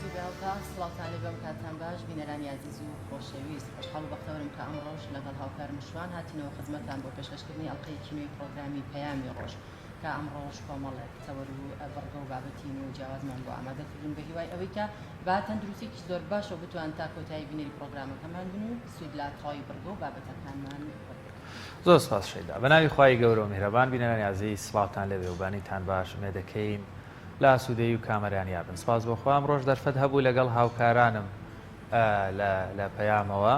و بێهاوتا سڵاوتان لێ بێ کاتتان باش بینەرانی ئازیز و خۆشەویست خۆشحاڵ و بەختەوەرم کە ئەمڕۆش لەگەڵ هاوکارم شوان هاتینەوە خزمەتان بۆ پێشکەشکردنی ئەڵقەیەکی نوێی پڕۆگرامی پەیامی ڕۆژ کە ئەمڕۆش کۆمەڵێک تەوەر و بڕگە و بابەتی نوێ و جیاوازمان بۆ ئامادە کردوون بە هیوای ئەوەی کە بە تەندروستیەکی زۆر باشەوە بتوان تا کۆتایی بینەری پڕۆگرامەکەمان بن و سوود لە تەواوی بڕگە و بابەتەکانمان وەربگرن. زۆر سپاس شەیدا. بە ناوی خوای گەورە و میهرەبان بینەرانی ئازیز سڵاوتان لێبێ و بەیانیتان باش ئومێدەکەین لە ئاسوودەیی و کامەرانیا بن. سپاس بۆ خوا ئەمڕۆش دەرفەت هەبوو لەگەڵ هاوکارانم لە لە پەیامەوە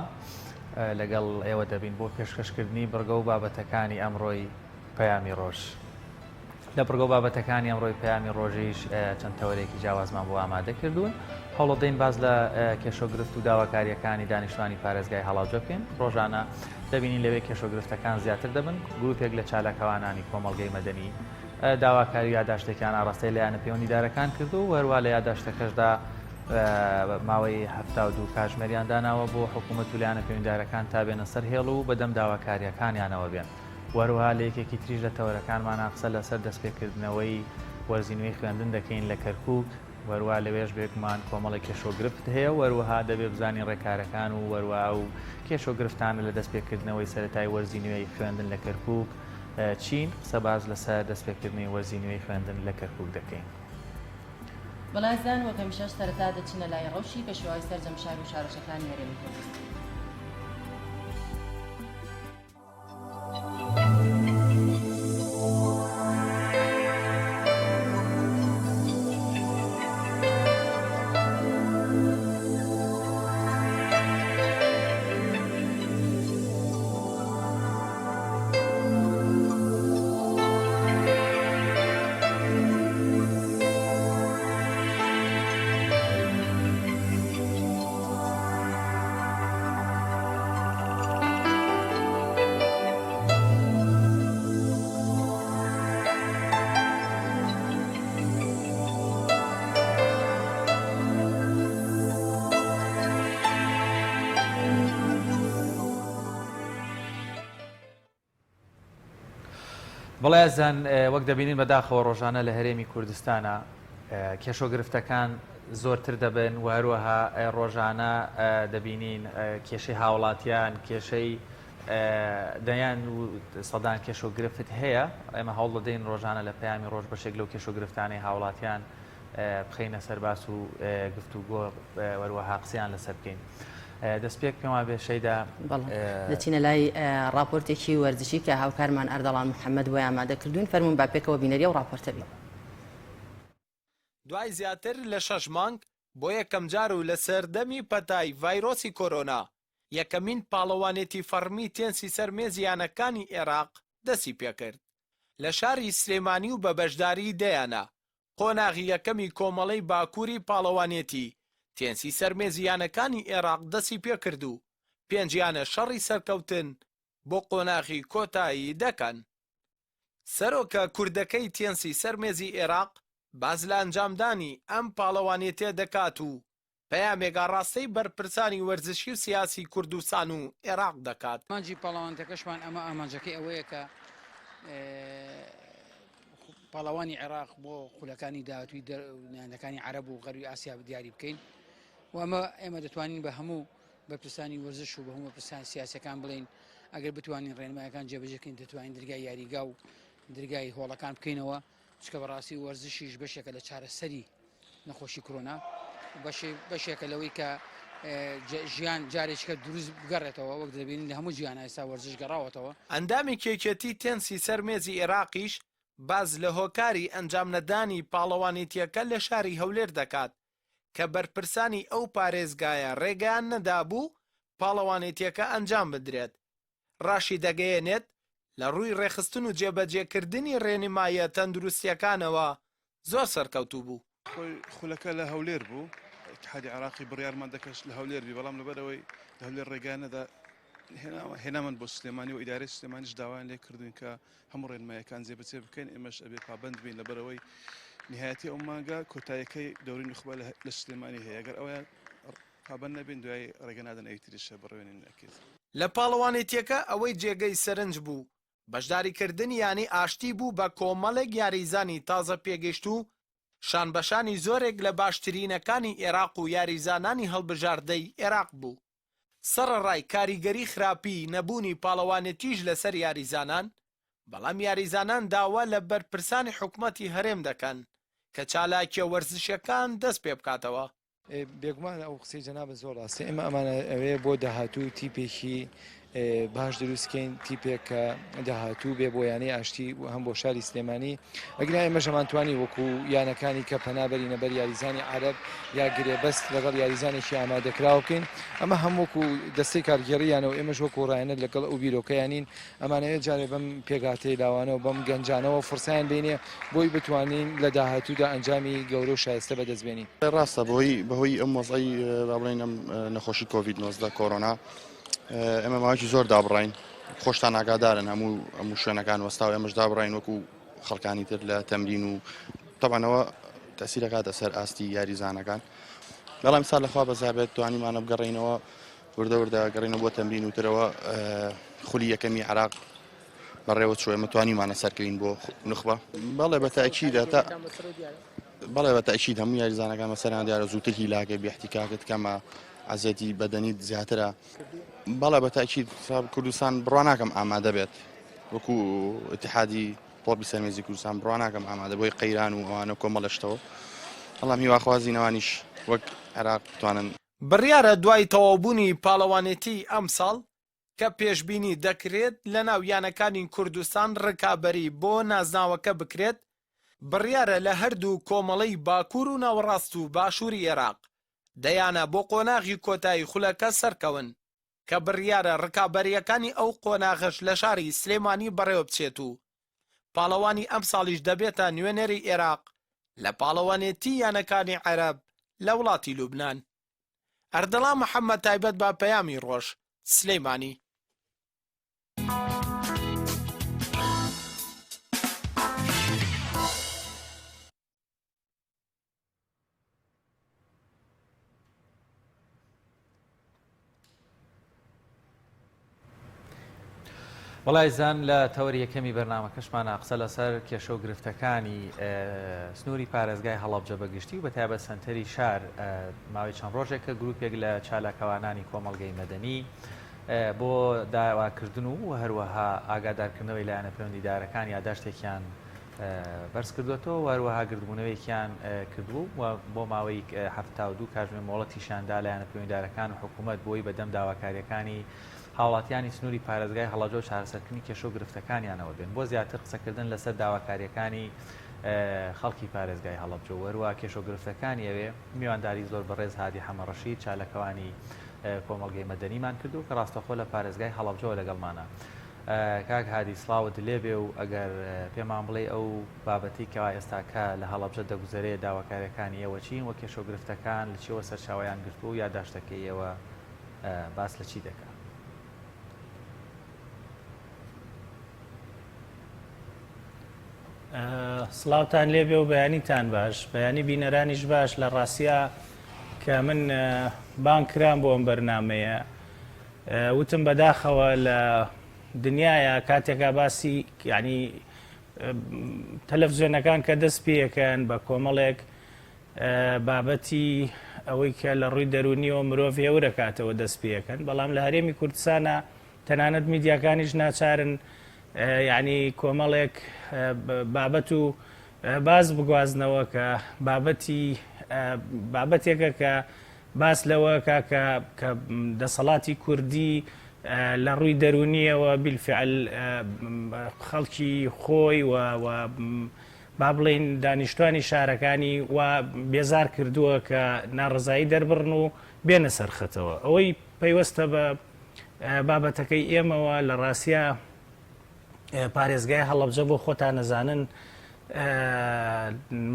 لەگەڵ ئێوە دەبین بۆ پێشکەشکردنی بڕگە و بابەتەکانی ئەمڕۆی پەیامی ڕۆژ. لە بڕگە و بابەتەکانی ئەمڕۆی پەیامی ڕۆژیش چەند تەوەرێکی جیاوازمان بۆ ئامادە کردوون. هەوڵدەین باس لە کێشە و گرفت و داواکارییەکانی دانیشتوانی پارێزگای هەڵەبجە بکەین. ڕۆژانە دەبینین لەوێ کێشە و گرفتەکان زیاتر دەبن. گروپێک لە چالاکوانانی کۆمەڵگەی مەدەنی داواکاری و یاداشتێکیان ئاڕاستەی لایەنە پەیوەندیدارەکان کردووە و هەروا لە یاداشتەکەشدا ماوەی 72 کاژمێریان داناوە بۆ حکوومەت و لایەنە پەیوەندیدارەکان تا بێنە سەر هێڵ و بەدەم داواکارییەکانیانەوە بێن. و هەروەها لە یەکێکی تریش لە تەوەرەکانمانا قسە لەسەر دەستپێکردنەوەی وەرزی نوێی خوێندن دەکەین لە کەرکوک و هەروەها لەوێش بێگومان کۆمەڵێک کێشەو گرفت هەیە و هەروەها دەبێ بزانین ڕێکارەکان و هەروەها ئەو کێشەو گرفتانە لە دەستپێکردنەوەی سەرەتای وەرزی نوێی خوێندن لە کەرکوک چین؟ قسە باس لەسەر دەستپێکردنەوەی وەرزی نوێی خوێندن لە کەرکوک دەکەین. بەڵێ ئازیزان وەک هەمیشەش سەرەتا دەچینە لای ڕەوشی کەشوهەوای سەرجەم شار و شارۆچکەکانی هەرێمی کوردستان. بەڵێ ئازیزان وەک دەبینین بەداخەوە ڕۆژانە لە هەرێمی کوردستانە کێشە و گرفتەکان زۆرتر دەبن و هەروەها ڕۆژانە دەبینین کێشەی هاوڵاتیان کێشەی دەیان و سەدان کێشە و گرفت هەیە ئێمە هەوڵ دەدەین ڕۆژانە لە پەیامی ڕۆژ بەشێک لەو کێشە و گرفتانەی هاوڵاتیان بخەینە سەر باس و گفتوگۆ وەروەها قسەیان لەسەر بکەین. دەستپێک پێم وابێ شەیدا. بەڵێ دەچینە لای ڕاپۆرتێکی وەرزشی کە هاوکارمان ئەردەڵان محەمەد بۆی ئامادە کردووین، فەرموون با پێکەوە بینەری ئەو ڕاپۆرتە بین. دوای زیاتر لە شەش مانگ، بۆ یەکەمجار و لە سەردەمی پەتای ڤایرۆسی کۆرۆنا، یەکەمین پاڵەوانێتی فەڕمی تێنسی سەر مێزی یانەکانی ئێراق دەستیپێکرد لە شاری سلێمانی و بە بەشداریی دەیانە قۆناغی یەکەمی کۆمەڵەی باکووری پاڵەوانێتی تێنسی سەر مێزی یانەکانی ئێراق دەستیپێکرد و پێنج یانە شەڕی سەرکەوتن بۆ قۆناغی کۆتایی دەکەن. سەرۆکە کوردەکەی تێنسی سەر مێزی ئێراق باس لە ئەنجامدانی ئەم پاڵەوانێتیە دەکات و پەیامێک ئاڕاستەی بەرپرسانی وەرزشی و سیاسی کوردستان و ئێراق دەکات. ئامانجی پاڵەوانێتەکەشمان ئەمە ئامانجەکەی ئەوەیە کە پاڵەوانی عێراق بۆ خولەکانی داهاتووی یانەکانی عەرەب و غەربی ئاسیا دیاری بکەین و ئەمە ئێمە دەتوانین بە هەموو بەرپرسانی وەرزش و بە هەموو بەرپرسان سیاسەکان بڵین ئەگەر بتوانین ڕێنمایەکان جێبەجێکەین دەتوانین درگای یاریگا و درگای هۆڵەکان بکەینەوە چکە بەڕاستی وەرزشیش بەشێکە لە چارەسەری نەخۆشی کرۆنا بەشێکە لەوەی کە ژیان جارێکە دروست بگەڕێتەوە وەک دەبینین لە هەموو جیهان ئێستا وەرزش گەڕاوەتەوە. ئەندامێکی یەکێتی تێنسی سەر مێزی ئێراقیش باس لە هۆکاری ئەنجامنەدانی پاڵەوانێتییەکە لە شاری هەولێر دەکات کە بەرپرسانی ئەو پارێزگایە رێگەیان نەدابوو پاڵەوانێتییەکە ئەنجام بدرێت ڕاشیدەگەیەنێت، لە ڕووی ڕێکخستن و جێبەجێکردنی ڕێنماییە تەندروستییەکانەوە زۆر سەرکەوتوو بوو. خۆی خولەکە لە هەولێر بوو، ئیتحادی عێراقی بڕیارمان دەکەشت لە هەولێر بی، بەڵام لەبەرئەوەی لە هەولێر ڕێگایان نەدا هێنامان بۆ سلێمانی و ئیدارەی سلێمانیش داوایان لێ کردوین کە هەموو ڕێنماییەکان جێبەجێ بکەین، ئێمەش ئەبێ پابەند بین لەبەرئەوەی نیهایەتی ئەو مانگە کۆتاییەکەی دەوری نوخبە لە سلێمانی هەیە، گەر ئەویان پابەند نەبین دوای ڕێگە نادەن ئەوی تریش بڕوێنین ئەکید. لە پاڵەوانێتییەکە ئەوەی جێگەی سەرنج بوو، بەشداریکردنی یانەی ئاشتی بوو بە کۆمەڵێک یاریزانی تازە پێگەیشتوو. شانبەشانی زۆرێک لە باشترینەکانی ئێراق و یاریزانانی هەڵبژاردەی ئێراق بوو. سەڕەڕای کاریگەری خراپی نەبوونی پاڵەوانێتیش لەسەر یاریزانان، بەڵام یاریزانان داوا لە بەرپرسانی حکومەتی هەرێم دەکەن کە چالاکیە وەرزشیەکان دەست پێبکاتەوە. بێگومان ئەو قسەی جەنابت زۆر ڕاستە ئێمە ئەمانە ئەوێ بۆ داهاتوو تیپێکی باش دروستکەین تیپێک کە داهاتوو بێ بۆ یانەی ئاشتی و هەم بۆ شاری سلێمانی ئەگرا ئێمە ژەمانتوانی وەکو یانەکانی کە پەنابەرینە بەر یاریزانی عەرەب یا گرێبەست لەگەڵ یاریزانێکی ئامادەکراوە بکەین ئەمە هەم وەکو دەستەی کارگێڕی یانەوە ئێمەش وەکو ڕایەنەر لەگەڵ ئەو بیرۆکەیانین ئەمانەوێت جارێ بەم پێکهاتەی لاوانەوە بەم گەنجانەوە فرسایان بینێ بۆی بتوانین لە داهاتوودا ئەنجامی گەورە و شایستە بەدەست بێنین. ڕاستە بەهۆی بەهۆی ئەم وەزعی با بڵێین ئەم نەخۆشی کۆڤید 19 کۆرۆنا ئێمە ماوەیەکی زۆر دابڕین خۆشتان ئاگادارن هەموو هەموو شوێنەکان وەستاو ئێمەش دابڕین وەکو خەڵکانی تر لە تەمرین و تەبانەوە تەسیرەکاتە سەر ئاستی یاریزانەکان بەڵام سا لەخوا بەزابێت توانیمانە بگەڕینەوە وردە وردە گەڕینەوە بۆ تەمرین و ترەوە خولی یەکەمی عراق بەڕێوە چوو ئێمە توانیمانە سەرکەوین بۆ نوخبە بەڵێ بە تاکیدا تا بەڵێ بە تاکید هەموو یاریزانەکان بەسەریان دیارە زووتر هیلاکە بێحتیکاکت کەمە عەزیەتی بەدەنیت زیاترە بەڵێ بە تاکید کوردستان بڕوا ناکەم ئامادە بێت وەکو اتحادی تۆپی سەرمێزی کوردستان بڕوا ناکەم ئامادە بۆی قەیران و ئەوانە کۆمەڵە شتەوە بەڵام هیواخوازی نەوانیش وەک عێراق بتوانن بڕیارە دوای تەواوبوونی پاڵەوانێتیی ئەمساڵ کە پێشبینی دەکرێت لەناو یانەکانی کوردستان رکابەری بۆ نازناوەکە بکرێت، بڕیارە لە هەردوو کۆمەڵەی باکوور و ناوەڕاست و باشووری ئێراق دە یانە بۆ قۆناغی کۆتایی خولەکە سەرکەون، کە بڕیارە رکابەرییەکانی ئەو قۆناغەش لە شاری سلێمانی بەڕێوەبچێت و پاڵەوانی ئەمساڵیش دەبێتە نوێنەری ئێراق لە پاڵەوانێتی یانەکانی عەرەب لە وڵاتی لوبنان. ئەردەڵان محەممەد تایبەت بە پەیامی ڕۆژ، سلیمانی. وەڵا ئیزان لە تەوەری یەکەمی بەرنامەکەشمانا قسە لەسەر کێشە و گرفتەکانی سنووری پارێزگای هەڵەبجە بەگشتی و بەتایبەت سەنتەری شار ماوەی چەند ڕۆژێکە گروپێک لە چالاکەوانانی کۆمەڵگەی مەدەنی بۆ داواکردن و هەروەها ئاگادارکردنەوەی لایەنە پەیوەندیدارەکان یاداشتێکیان بەرز کردووەتەوە و هەروەها گردبوونەوەیەکیان کردووە و بۆ ماوەی 72 کاتژمێر مۆڵەتیشیان دا لایەنە پەیوەندیدارەکان و حکوومەت بۆی بەدەم داواکارییەکانی هاوڵاتیانی سنووری پارێزگای هەڵەبجە و چارەسەرکردنی کێشە و گرفتەکانیانەوە بێن بۆ زیاتر قسەکردن لەسەر داواکارییەکانی خەڵکی پارێزگای هەڵەبجە و هەروەها کێشە و گرفتەکانی ئەوێ میوانداری زۆر بەڕێز هادی حەمەڕەشید چاالکەوانی کۆمەڵگەی مەدەنیمان کردو کە ڕاستەخۆ لە پارێزگای هەڵەبجەوە لەگەڵمانە. کاک هادی سڵاوت لێبێ و ئەگەر پێمان بڵێی ئەو بابەتەی کەوا ئێستاکە لە هەڵەبجە دەگوزەرێ داواکاریەکانی ئێوە چین و کێشەو گرفتەکان لە چیەوە سەرچاوەیان گرتووە و یاداشتەکەی ئێوە باس لە چی دەکا؟ سڵاوتان لێبێ و بەیانیتان باش بەیانی بینەرانیش باش لە ڕاستیا کە من بانگ کرام بۆ ئەم بەرنامەیە وتم بەداخەوە لە دنیاە کاتێکا باسی یعنی تەلەفزیۆنەکان کە دەست پێەکەن بە کۆمەڵێک بابەتی ئەوەی کە لە ڕووی دەرونیەوە مرۆڤ هێورەکاتەوە دەست پێەکەن بەڵام لە هەرێمی کوردستانە تەنانەت میدیاکانیش ناچارن یعنی کۆمەڵێک بابەت و باز بگوازنەوە کە بابەتی بابەتێکە کە باس لەوە کا کە کە دەسەڵاتی کوردی لە ڕووی دەروونیەوە بیلفعل خەڵکی خۆی و و با بڵێین دانیشتوانی شارەکانی و بێزار کردووە کە ناڕزایی دەربڕن و بێنە سەرخەتەوە ئەوەی پەیوەستە بە بابەتەکەی ئێمەوە لە ڕاستیا پارێزگای هەڵەبجە بۆ خۆتان نەزانن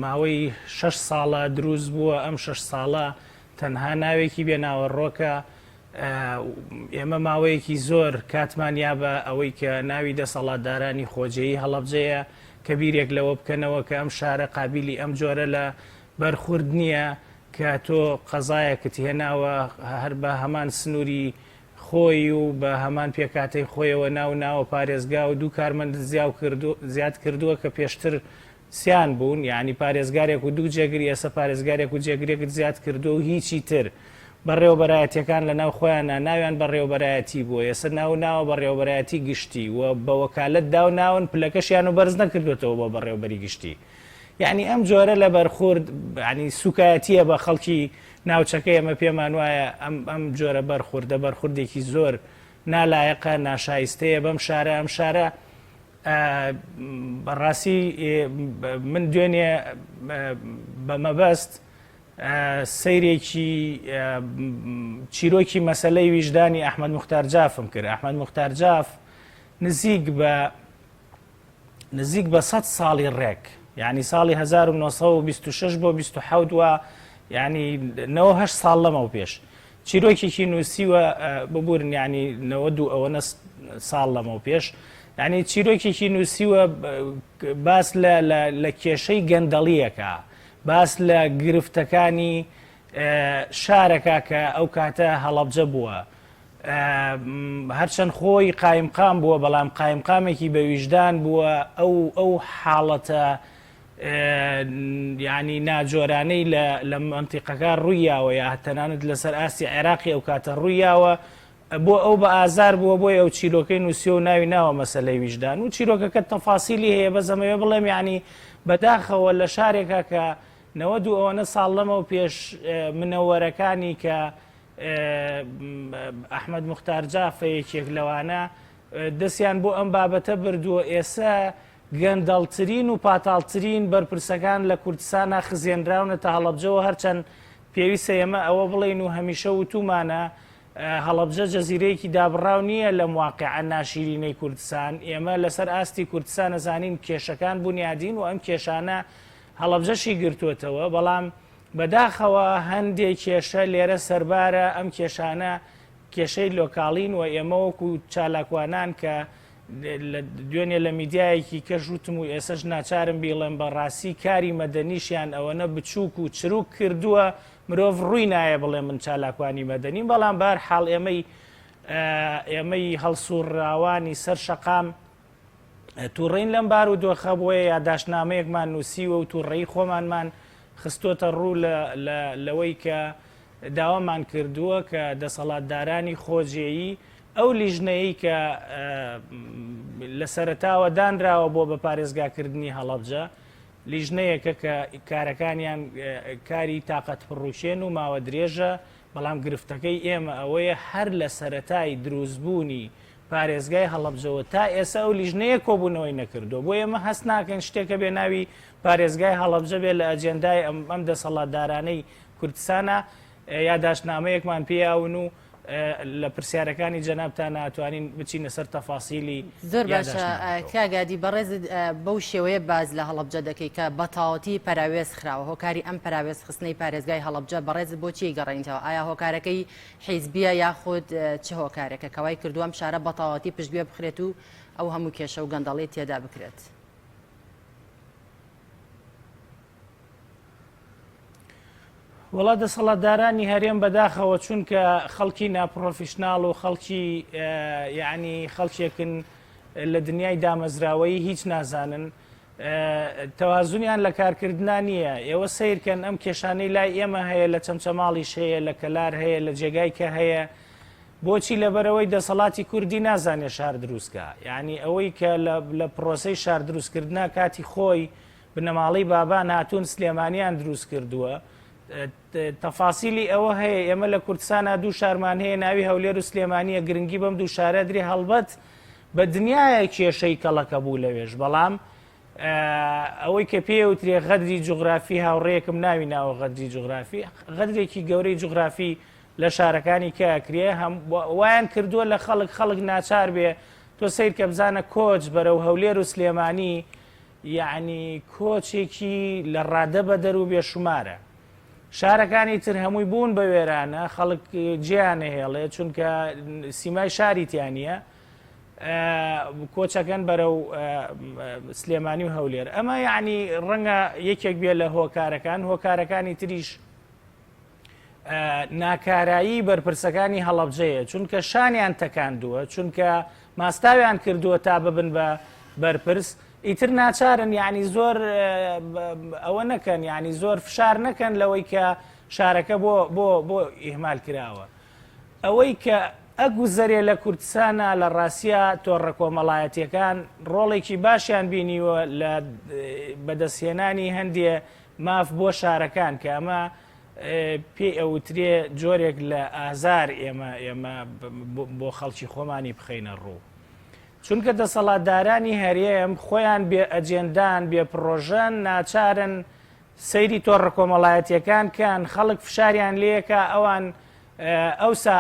ماوەی شش ساڵە دروست بووە ئەم شش ساڵە تەنها ناوێکی بێ ناوەڕۆکە ئێمە ماوەیەکی زۆر کاتمان یا بە ئەوەی کە ناوی دەسەڵاتدارانی خۆجێی هەڵەبجەیە کە بیرێک لەوە بکەنەوە کە ئەم شارە قابلی ئەم جۆرە لە بەرخورد نییە کە تۆ قەزایەکت هێناوە هەر بە هەمان سنووری خۆی و بە هەمان پێکهاتەی خۆیەوە ناو ناوە پارێزگا و دوو کارمەندت زیاد کردووە کە پێشتر سیان بوون یانی پارێزگارێک و دوو جێگر ئێسە پارێزگارێک و جێگرێکت زیاد کردووە و هیچی تر بەڕێوەبەرایەتیەکان لەناو خۆیانا ناویان بەڕێوەبەرایەتی بووە ئێسە ناو ناوە بەڕێوەبەرایەتی گشتی و بە وەکالەت داو ناون پلەکەشیان و بەرز نەکردوێتەوە بۆ بەڕێوەبەری گشتی یعنی ئەم جۆرە لە بەرخورد ینی سوکایەتیە بە خەڵکی ناوچەکە ئێمە پێمان وایە ئەم ئەم جۆرە بەرخوردە بەرخوردێکی زۆر نالایەقە ناشایستەیە بەم شارە ئەم شارە بەڕاستی من دوێنێ بە مەبەست سەیرێکی چیرۆکی مەسلەی ویژدانی ئەحمد مختار جافم کرد ئەحمد مختار جاف نزیک بە نزیک بە 100 ساڵی ڕێک یعنی ساڵی 1926 بۆ 27 وە یعنی 98 ساڵ لەمەو پێش چیرۆکێکی نووسیوە ببورن یعنی 92 ئەوەنە ساڵ لەمەو پێش یعنی چیرۆکێکی نووسیوە باس لە کێشەی گەندەڵیەکە باس لە گرفتەکانی شارەکە کە ئەو کاتە هەڵەبجە بووە هەرچەند خۆی قایمقام بووە بەڵام قایمقامێکی بە ویژدان بووە ئەو ئەو حاڵەتە یانی ناجۆرانەی لە لە مەنتیقەکە ڕوویاوە یا تەنانەت لەسەر ئاستی عێراقی ئەو کاتە ڕوویاوە بۆ ئەو بە ئازار بووە بۆی ئەو چیرۆکەی نووسیوە و ناوی ناوە مەسەلەی ویژدان و چیرۆکەکە تەفاسیلی هەیە بەس ئەمەوێ بڵێم یانی بەداخەوە لە شارێکا کە 92 ئەوەنە ساڵ لەمەو پێش منەوەرەکانی کە ئەحمەد مختار جافە یەکێک لەوانە دەستیان بۆ ئەم بابەتە بردووە ئێسە گەندەڵترین و پاتاڵترین بەرپرسەکان لە کوردستانا خزێنراونەتە هەڵەبجەوە هەرچەند پێویستە ئێمە ئەوە بڵێین و هەمیشە وتومانە هەڵەبجە جەزیرەیەکی دابڕاو نییە لەم واقعە ناشیرینەی کوردستان ئێمە لەسەر ئاستی کوردستان ئەزانین کێشەکان بونیادین و ئەم کێشانە هەڵەبجەشی گرتووەتەوە بەڵام بەداخەوە هەندێ کێشە لێرە سەربارە ئەم کێشانە کێشەی لۆکاڵین و ئێمە وەکو چالاکوانان کە دوێنێ لە میدیایەکی کەش وتم و ئێسەش ناچارم بیڵێم بە ڕاستی کاری مەدەنیشیان ئەوەنە بچووک و چروک کردووە مرۆڤ ڕووی نایە بڵێ من چالاکوانی مەدەنیم بەڵام بار حاڵ ئێمەی ئێمەی هەڵسوڕاوانی سەر شەقام تووڕین لەم بار و دۆخە بۆیە یاداشتنامەیەکمان نووسیوە و تووڕەی خۆمانمان خستۆتە ڕوو لەوەی کە داوامان کردووە کە دەسەڵاتدارانی خۆجێیی ئەو لیژنەیەی کە لە سەرەتاوە دانراوە بۆ بە پارێزگاکردنی هەڵەبجە، لیژنەیەکە کە کارەکانیان کاری تاقەت پڕوکێن و ماوە درێژە، بەڵام گرفتەکەی ئێمە ئەوەیە هەر لە سەرەتای دروستبوونی پارێزگای هەڵەبجەوە تا ئێستا ئەو لیژنەیە کۆبوونەوەی نەکردووە، بۆیە ئێمە هەست ناکەین شتێکە بێ ناوی پارێزگای هەڵەبجە بێ لە ئەجێندای ئەم دەسەڵاتدارانەی کوردستانە یاداشتنامەیەکمان پێیاون و لە پرسیارەکانی جەنابتان ناتوانین بچینە سەر تەفاسیلی زۆر باشە کاک گادی بەڕێزت بەو شێوەیە باز لە هەڵەبجە دەکەی کە بەتەواوەتی پەراوێز خراوە هۆکاری ئەم پەراوێز خستنەی پارێزگای هەڵەبجە بەڕێزت بۆچی گەڕێنیتەوە ئایا هۆکارەکەی حیزبیە یاخود چ هۆکارێکە کەوای کردووە ئەم شارە بەتەواوەتی پشتگوێ بخرێت و ئەو هەموو کێشە و گەندەڵی تێدا بکرێت؟ وەڵا دەسەڵاتدارانی هەرێم بەداخەوە چونکە خەڵکی ناپڕۆفیشناڵ و خەڵکی یعنی خەڵکێکن لە دنیای دامەزراوەیی هیچ نازانن تەوازنیان لە کارکردنا نییە ئێوە سیرکەن ئەم کێشانەی لای ئێمە هەیە لە چەمچەماڵیش هەیە لە کەلار هەیە لە جێگای کە هەیە بۆچی لەبەرەوەی دەسەڵاتی کوردی نازانێ شار دروستکە یعنی ئەوەی کە لە پرۆسەی شار دروستکردنا کاتی خۆی بنەماڵەی بابان هاتوون سلێمانیان دروست کردووە تەفاسیلی ئەوە هەیە ئێمە لە کوردستانا دوو شارمان هەیە ناوی هەولێر و سلێمانیە گرنگی بەم دوو شارە درێ هەڵبەت بە دنیاە کێشەی کەڵەکە بوو لەوێش بەڵام ئەوەی کە پێوترێ غەدری جوغرافی هاوڕێکم ناوی ناوە غەدری جوغرافی غەدرێکی گەورەی جوغرافی لە شارەکانی کە ئەکرێ هەم وایان کردووە لە خەڵک خەڵک ناچار بێ تۆ سیر کە بزانە کۆچ بەرەو هەولێر و سلێمانی یەعنی کۆچێکی لە ڕادە بەدەر و بێشومارە. شارەکانی تر هەمووی بوون بە وێرانە، خەڵک جێیان نەهێڵێ چونکە سیمای شاری تیا نییە، کۆچەکەن بەرەو سلێمانی و هەولێر. ئەمە یەعنی ڕەنگە یەکێک بێ لە هۆکارەکان، هۆکارەکانی تریش ناکارایی بەرپرسەکانی هەڵەبجەیە چونکە شانیان تەکاندووە چونکە ماستاویان کردووە تا ببن بە بەرپرس. ئیتر ناچارن یعنی زۆر ئەوە نەکەن یعنی زۆر فشار نەکەن لەوەی کە شارەکە بۆ بۆ بۆ ئیهمال کراوە ئەوەی کە ئەگوزەرێ لە کوردسانا لە ڕاستیا تۆڕە کۆمەڵایەتیەکان ڕۆڵێکی باشیان بینیوە لە بەدەستهێنانی هەندێ ماف بۆ شارەکان کە ئەمە پێی ئەوترێ جۆرێک لە ئازار ئێمە ئێمە بۆ خەڵکی خۆمانی بخەینە ڕوو. چونکە دەسەڵاتدارانی هەرێم خۆیان بێ ئەجێندان بێ پڕۆژەن ناچارن سەیری تۆڕە کۆمەڵایەتیەکان کەن خەڵک فشاریان لێکا ئەوان ئەوسا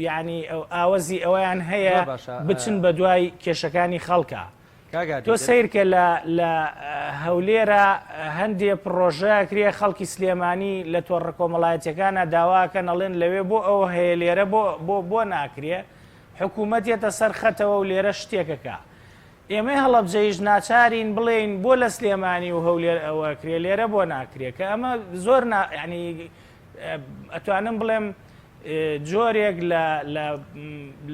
یعنی ئاوەزی ئەوەیان هەیە بچن بە دوای کێشەکانی خەڵکە تۆ سیرکە لە لە هەولێرە هەندێ پڕۆژە کرێ خەڵکی سلێمانی لە تۆڕە کۆمەڵایەتەکانە داواکەن ئەڵێن لەوێ بۆ ئەو هەیە لێرە بۆ بۆ بۆ ناکرێ حکوومەت یەتە سەر خەتەوە و لێرە شتێکەکە ئێمەی هەڵەبجەیش ناچارین بڵێین بۆ لە سلێمانی و هەولێر ئەوە ئەکرێ لێرە بۆ ناکرێ کە ئەمە زۆر نا یعنی ئەتوانم بڵێم جۆرێک لە لە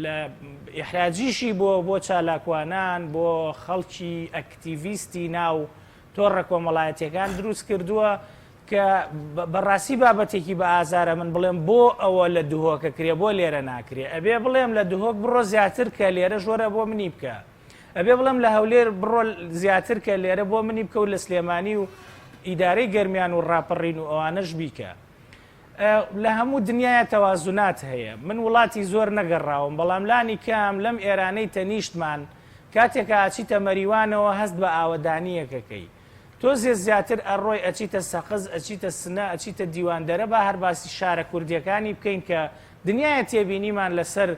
لە ئیحراجیشی بۆ بۆ چالاکوانان بۆ خەڵکی ئەکتیڤیستی ناو تۆڕە کۆمەڵایەتیەکان دروست کردووە کە بەڕاستی بابەتێکی بە ئازارە من بڵێم بۆ ئەوە لە دهۆکە کرێ بۆ لێرە ناکرێ ئەبێ بڵێم لە دهۆک بڕۆ زیاتر کە لێرە ژۆرە بۆ منی بکە ئەبێ بڵێم لە هەولێر بڕۆ زیاتر کە لێرە بۆ منی بکە و لە سلێمانی و ئیدارەی گەرمیان و ڕاپەڕین و ئەوانەش بیکە لە هەموو دنیاە تەوازنات هەیە من وڵاتی زۆر نەگەڕاوم بەڵام لانی کام لەم ئێرانەی تەنیشتمان کاتێکە ئاچیتە مەریوانەوە هەست بە ئاوەدانیەکەکەی تۆزێ زیاتر ئەڕۆی ئەچیتە سەقز ئەچیتە سنە ئەچیتە دیواندەرە با هەر باسی شارە کوردیەکانی بکەین کە دنیایە تێبینیمان لەسەر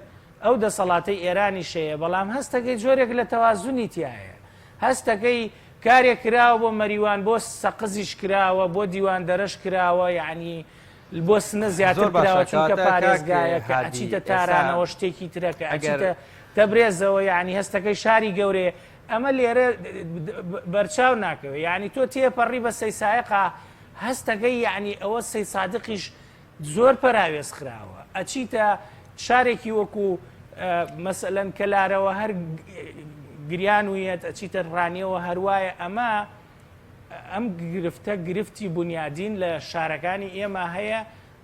ئەو دەسەڵاتەی ئێرانیش هەیە بەڵام هەستەکەی جۆرێک لە تەوازنی تیایە هەستەکەی کارێک کراوە بۆ مەریوان بۆ سەقزیش کراوە بۆ دیواندەرەش کراوە یعنی بۆ سنە زیاتر زۆر باشە کراوە چونکە کەواتە کاک پارێزگایە کە هادی ئەچیتە ئێستا تارانەوە شتێکی ترە کە ئەگەر ئەچیتە تەبرێزەوە یعنی هەستەکەی شاری گەورەیە ئەمە لێرە بەرچاو ناکەوێ یعنی تۆ تێپەڕی بە سەیسایقا هەستەکەی یعنی ئەوە سەیسادقیش زۆر پەراوێز خراوە ئەچیتە شارێکی وەکو مەسەلەن کەلارەوە هەر گریان ویەت ئەچیتە ڕانیەوە هەروایە ئەمە ئەم گرفتە گرفتی بنیادین لە شارەکانی ئێمە هەیە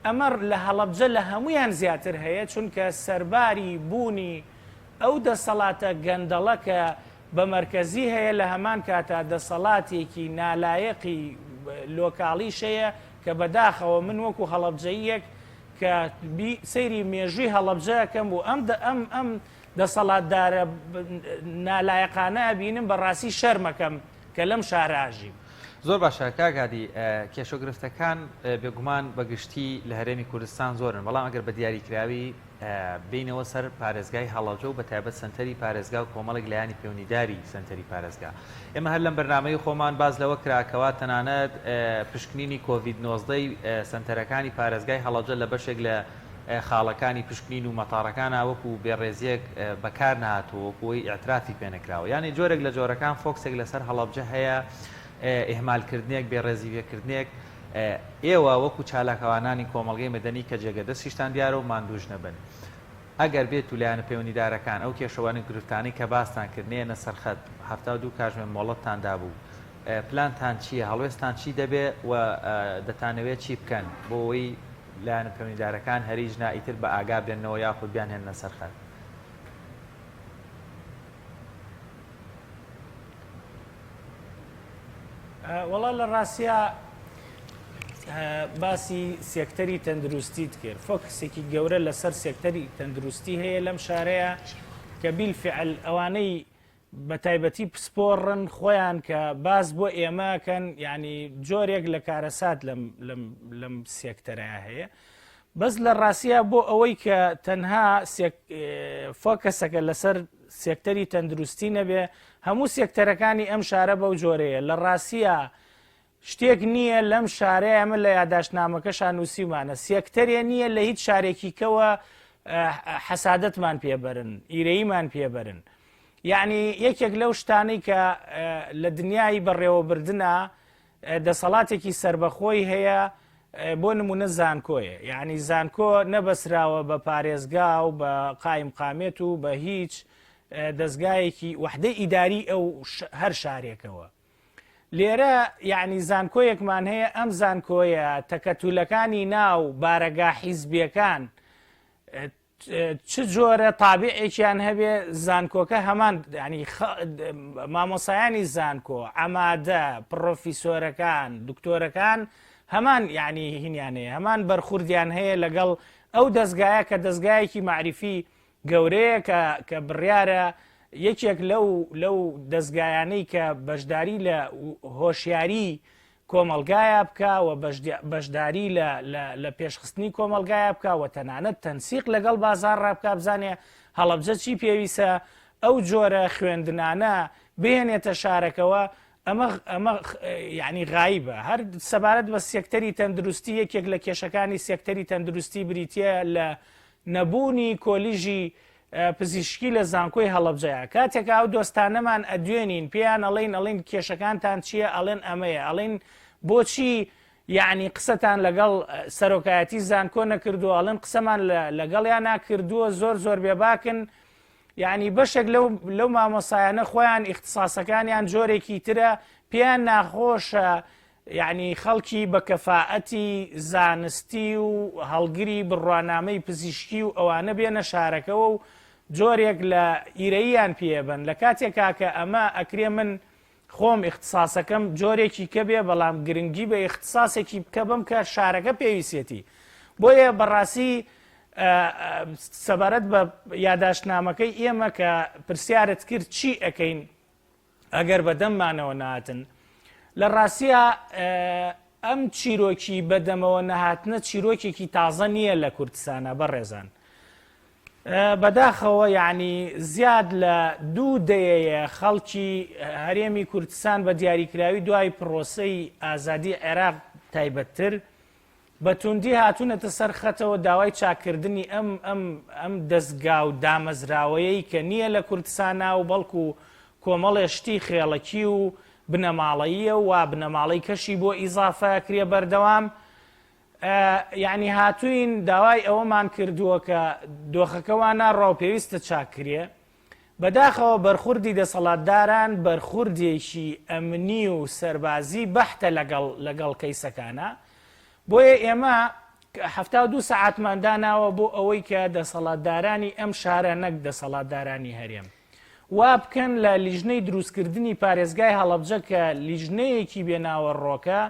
ئەمە لە هەڵەبجە لە هەمویان زیاتر هەیە چونکە سەرباری بوونی ئەو دەسەڵاتە گەندەڵە کە بە مەرکەزی هەیە لە هەمان کاتا دەسەڵاتێکی نالایەقی لۆکاڵیش هەیە کە بەداخەوە من وەکو هەڵەبجەییەک کە سەیری مێژووی هەڵەبجە ئەکەم و ئەم ئەم ئەم دەسەڵاتدارە نالایەقانە ئەبینم بەڕاستی شەرمەکەم کە لەم شارە ئەژیم. زۆر باشە کاک هادی کێشەو گرفتەکان بێگومان بە گشتی لە هەرێمی کوردستان زۆرن بەڵام ئەگەر بە دیاریکراوی بێینەوە سەر پارێزگای هەڵەبجە و بەتایبەت سەنتەری پارێزگا و کۆمەڵێک لایەنی پەیوەندیداری سەنتەری پارێزگا. ئێمە هەر لەم بەرنامەی خۆمان باس لەوە کرا کەوا تەنانەت پشکنینی کۆڤید 19 ی سەنتەرەکانی پارێزگای هەڵەبجە لە بەشێک لە خاڵەکانی پشکنین و مەتاڕەکانا وەکو بێڕێزییەک بەکار نەهاتووە وەکو ئەوەی ئیعترافی پێ نەکراوە یانی جۆرێک لە جۆرەکان فۆکسێک لەسەر هەڵەبجە هەیە ئیهمالکردنێک بێڕێزی پێکردنێک ئێوە وەکو چالاکوانانی کۆمەڵگەی مەدەنی کە جێگە دەستیشتان دیارە و ماندووش نەبن ئەگەر بێت و لایەنە پەیوەندیدارەکان ئەو کێشە و گرفتانەی کە باستان کرد نەیەنە سەر خەت 72 کاژمێر مۆڵەتتان دابوو پلانتان چییە هەڵوێستان چی دەبێ و دەتانەوێت چی بکەن بۆ ئەوەی لایەنە پەیوەندیدارەکان هەریج نا ئیتر بە ئاگا بێنەوە یاخود بیانهێننە سەر خەت؟ وەڵا لە ڕاستیا باسی سێکتەری تەندروستیت کرد فۆکسێکی گەورە لەسەر سێکتەری تەندروستی هەیە لەم شارەیە کە بیلفعل ئەوانەی بە تایبەتی پسپۆڕن خۆیان کە باس بۆ ئێمەکەن ینی جۆرێک لە کارەسات لەم لەم لەم سێکتەرە هەیە بەس لە ڕاستیا بۆ ئەوەی کە تەنها فۆکەسەکە لەسەر سێکتەری تەندروستی نەبێ هەموو سێکتەرەکانی ئەم شارە بەو جۆرەیە لە ڕاستیا شتێک نییە لەم شارەیە ئەمە لە یاداشتنامەکەشا نووسیومانە سێکتەرێ نییە لە هیچ شارێکی کەوە حەسادەتمان پێبەرن ئیرەییمان پێبەرن یعنی یەکێک لەو شتانەی کە لە دنیای بەڕێوەبردنا دەسەڵاتێکی سربەخۆی هەیە بۆ نمونە زانکۆیە یعنی زانکۆ نەبەسراوە بە پارێزگا و بە قایم قامێت و بە هیچ. دەستگایەکی وەحدەی ئیداری ئەو هەر شارێکەوە. لێرە یەعنی زانکۆیەکمان هەیە ئەم زانکۆیە تەکەتولەکانی ناو بارەگا حیزبیەکان چ جۆرە تابعێکیان هەبێ زانکۆکە هەمان ینی مامۆسایانی زانکۆ ئەمادە پرۆفیسۆرەکان دکتۆرەکان هەمان یعنی هینیان هەیە هەمان بەرخوردیان هەیە لەگەڵ ئەو دەستگایە کە دەستگایەکی معریفی گەورەیە کە کە بڕیارە یەکێک لەو لەو دەزگایانەی کە بەشداری لە هۆشیاری کۆمەڵگایا بکا و بەشداری لە لە پێشخستنی کۆمەڵگایا بکا و تەنانەت تەنسیق لەگەڵ بازاڕا بکا بزانێ هەڵەبجە چی پێویستە ئەو جۆرە خوێندنانە بهێنێتە شارەکەوە ئەمە ئەمە یعنی غایبە هەر سەبارەت بە سێکتەری تەندروستی یەکێک لە کێشەکانی سێکتەری تەندروستی بریتە لە نەبوونی کۆلیژی پزیشکی لە زانکۆی هەڵەبجەیە کاتێک ئەو دۆستانەمان ئەدوێنین پێیان ئەڵێین ئەڵێن کێشەکانتان چییە ئەڵێن ئەمەیە ئەڵێن بۆچی یعنی قسەتان لەگەڵ سەرۆکایەتی زانکۆ نەکردووە ئەڵێن قسەمان لەگەڵیان ناکردووە زۆر زۆر بێباکن یعنی بەشێک لەو لەو مامۆسایانە خۆیان ئیختساسەکانیان جۆرێکی ترە پێیان ناخۆشە یەعنی خەڵکی بە کەفائەتی زانستی و هەڵگری بڕوانامەی پزیشکی و ئەوانە بێنە شارەکەوە و جۆرێک لە ئیرەییان پێبەن لە کاتێکا کە ئەمە ئەکرێ من خۆم ئیختساسەکەم جۆرێکی کە بێ بەڵام گرنگی بە ئیختساسێکی بکە بم کە شارەکە پێویستێتی بۆیە بەڕاستی سەبارەت بە یاداشتنامەکەی ئێمە کە پرسیارت کرد چی ئەەکەین ئەگەر بەدەممانەوە نەهاتن. لە ڕاستیا ئەم چیرۆکی بەدەمەوە نەهاتنە چیرۆکێکی تازە نییە لە کوردستانە بەڕێزان. بەداخەوە یعنی زیاد لە دوو دەیەیە خەڵکی هەرێمی کوردستان بە دیاریکراوی دوای پرۆسەی ئازادی عێراق تایبەتتر بە توندی هاتوونەتە سەر خەتەوە داوای چاککردنی ئەم ئەم ئەم دەزگا و دامەزراوەیەی کە نییە لە کوردسانا و بەڵکو کۆمەڵێ شتی خێڵەکی و بنەماڵەییە و وا بنەماڵەی کەشی بۆ ئیزافە ئەکرێ بەردەوام یعنی هاتوین داوای ئەوەمان کردووە کە دۆخەکە وا ناڕوا و پێویستە چاکرێ بەداخەوە بەرخوردی دەسەڵاتداران بەرخوردێکی ئەمنی و سەربازی بەحتە لەگەڵ لەگەڵ کەیسەکانا بۆیە ئێمە 72 سەعاتمان داناوە بۆ ئەوەی کە دەسەڵاتدارانی ئەم شارە نەک دەسەڵاتدارانی هەرێم وا بکەن لە لیژنەی دروستکردنی پارێزگای هەڵەبجە کە لیژنەیەکی بێناوەڕۆکە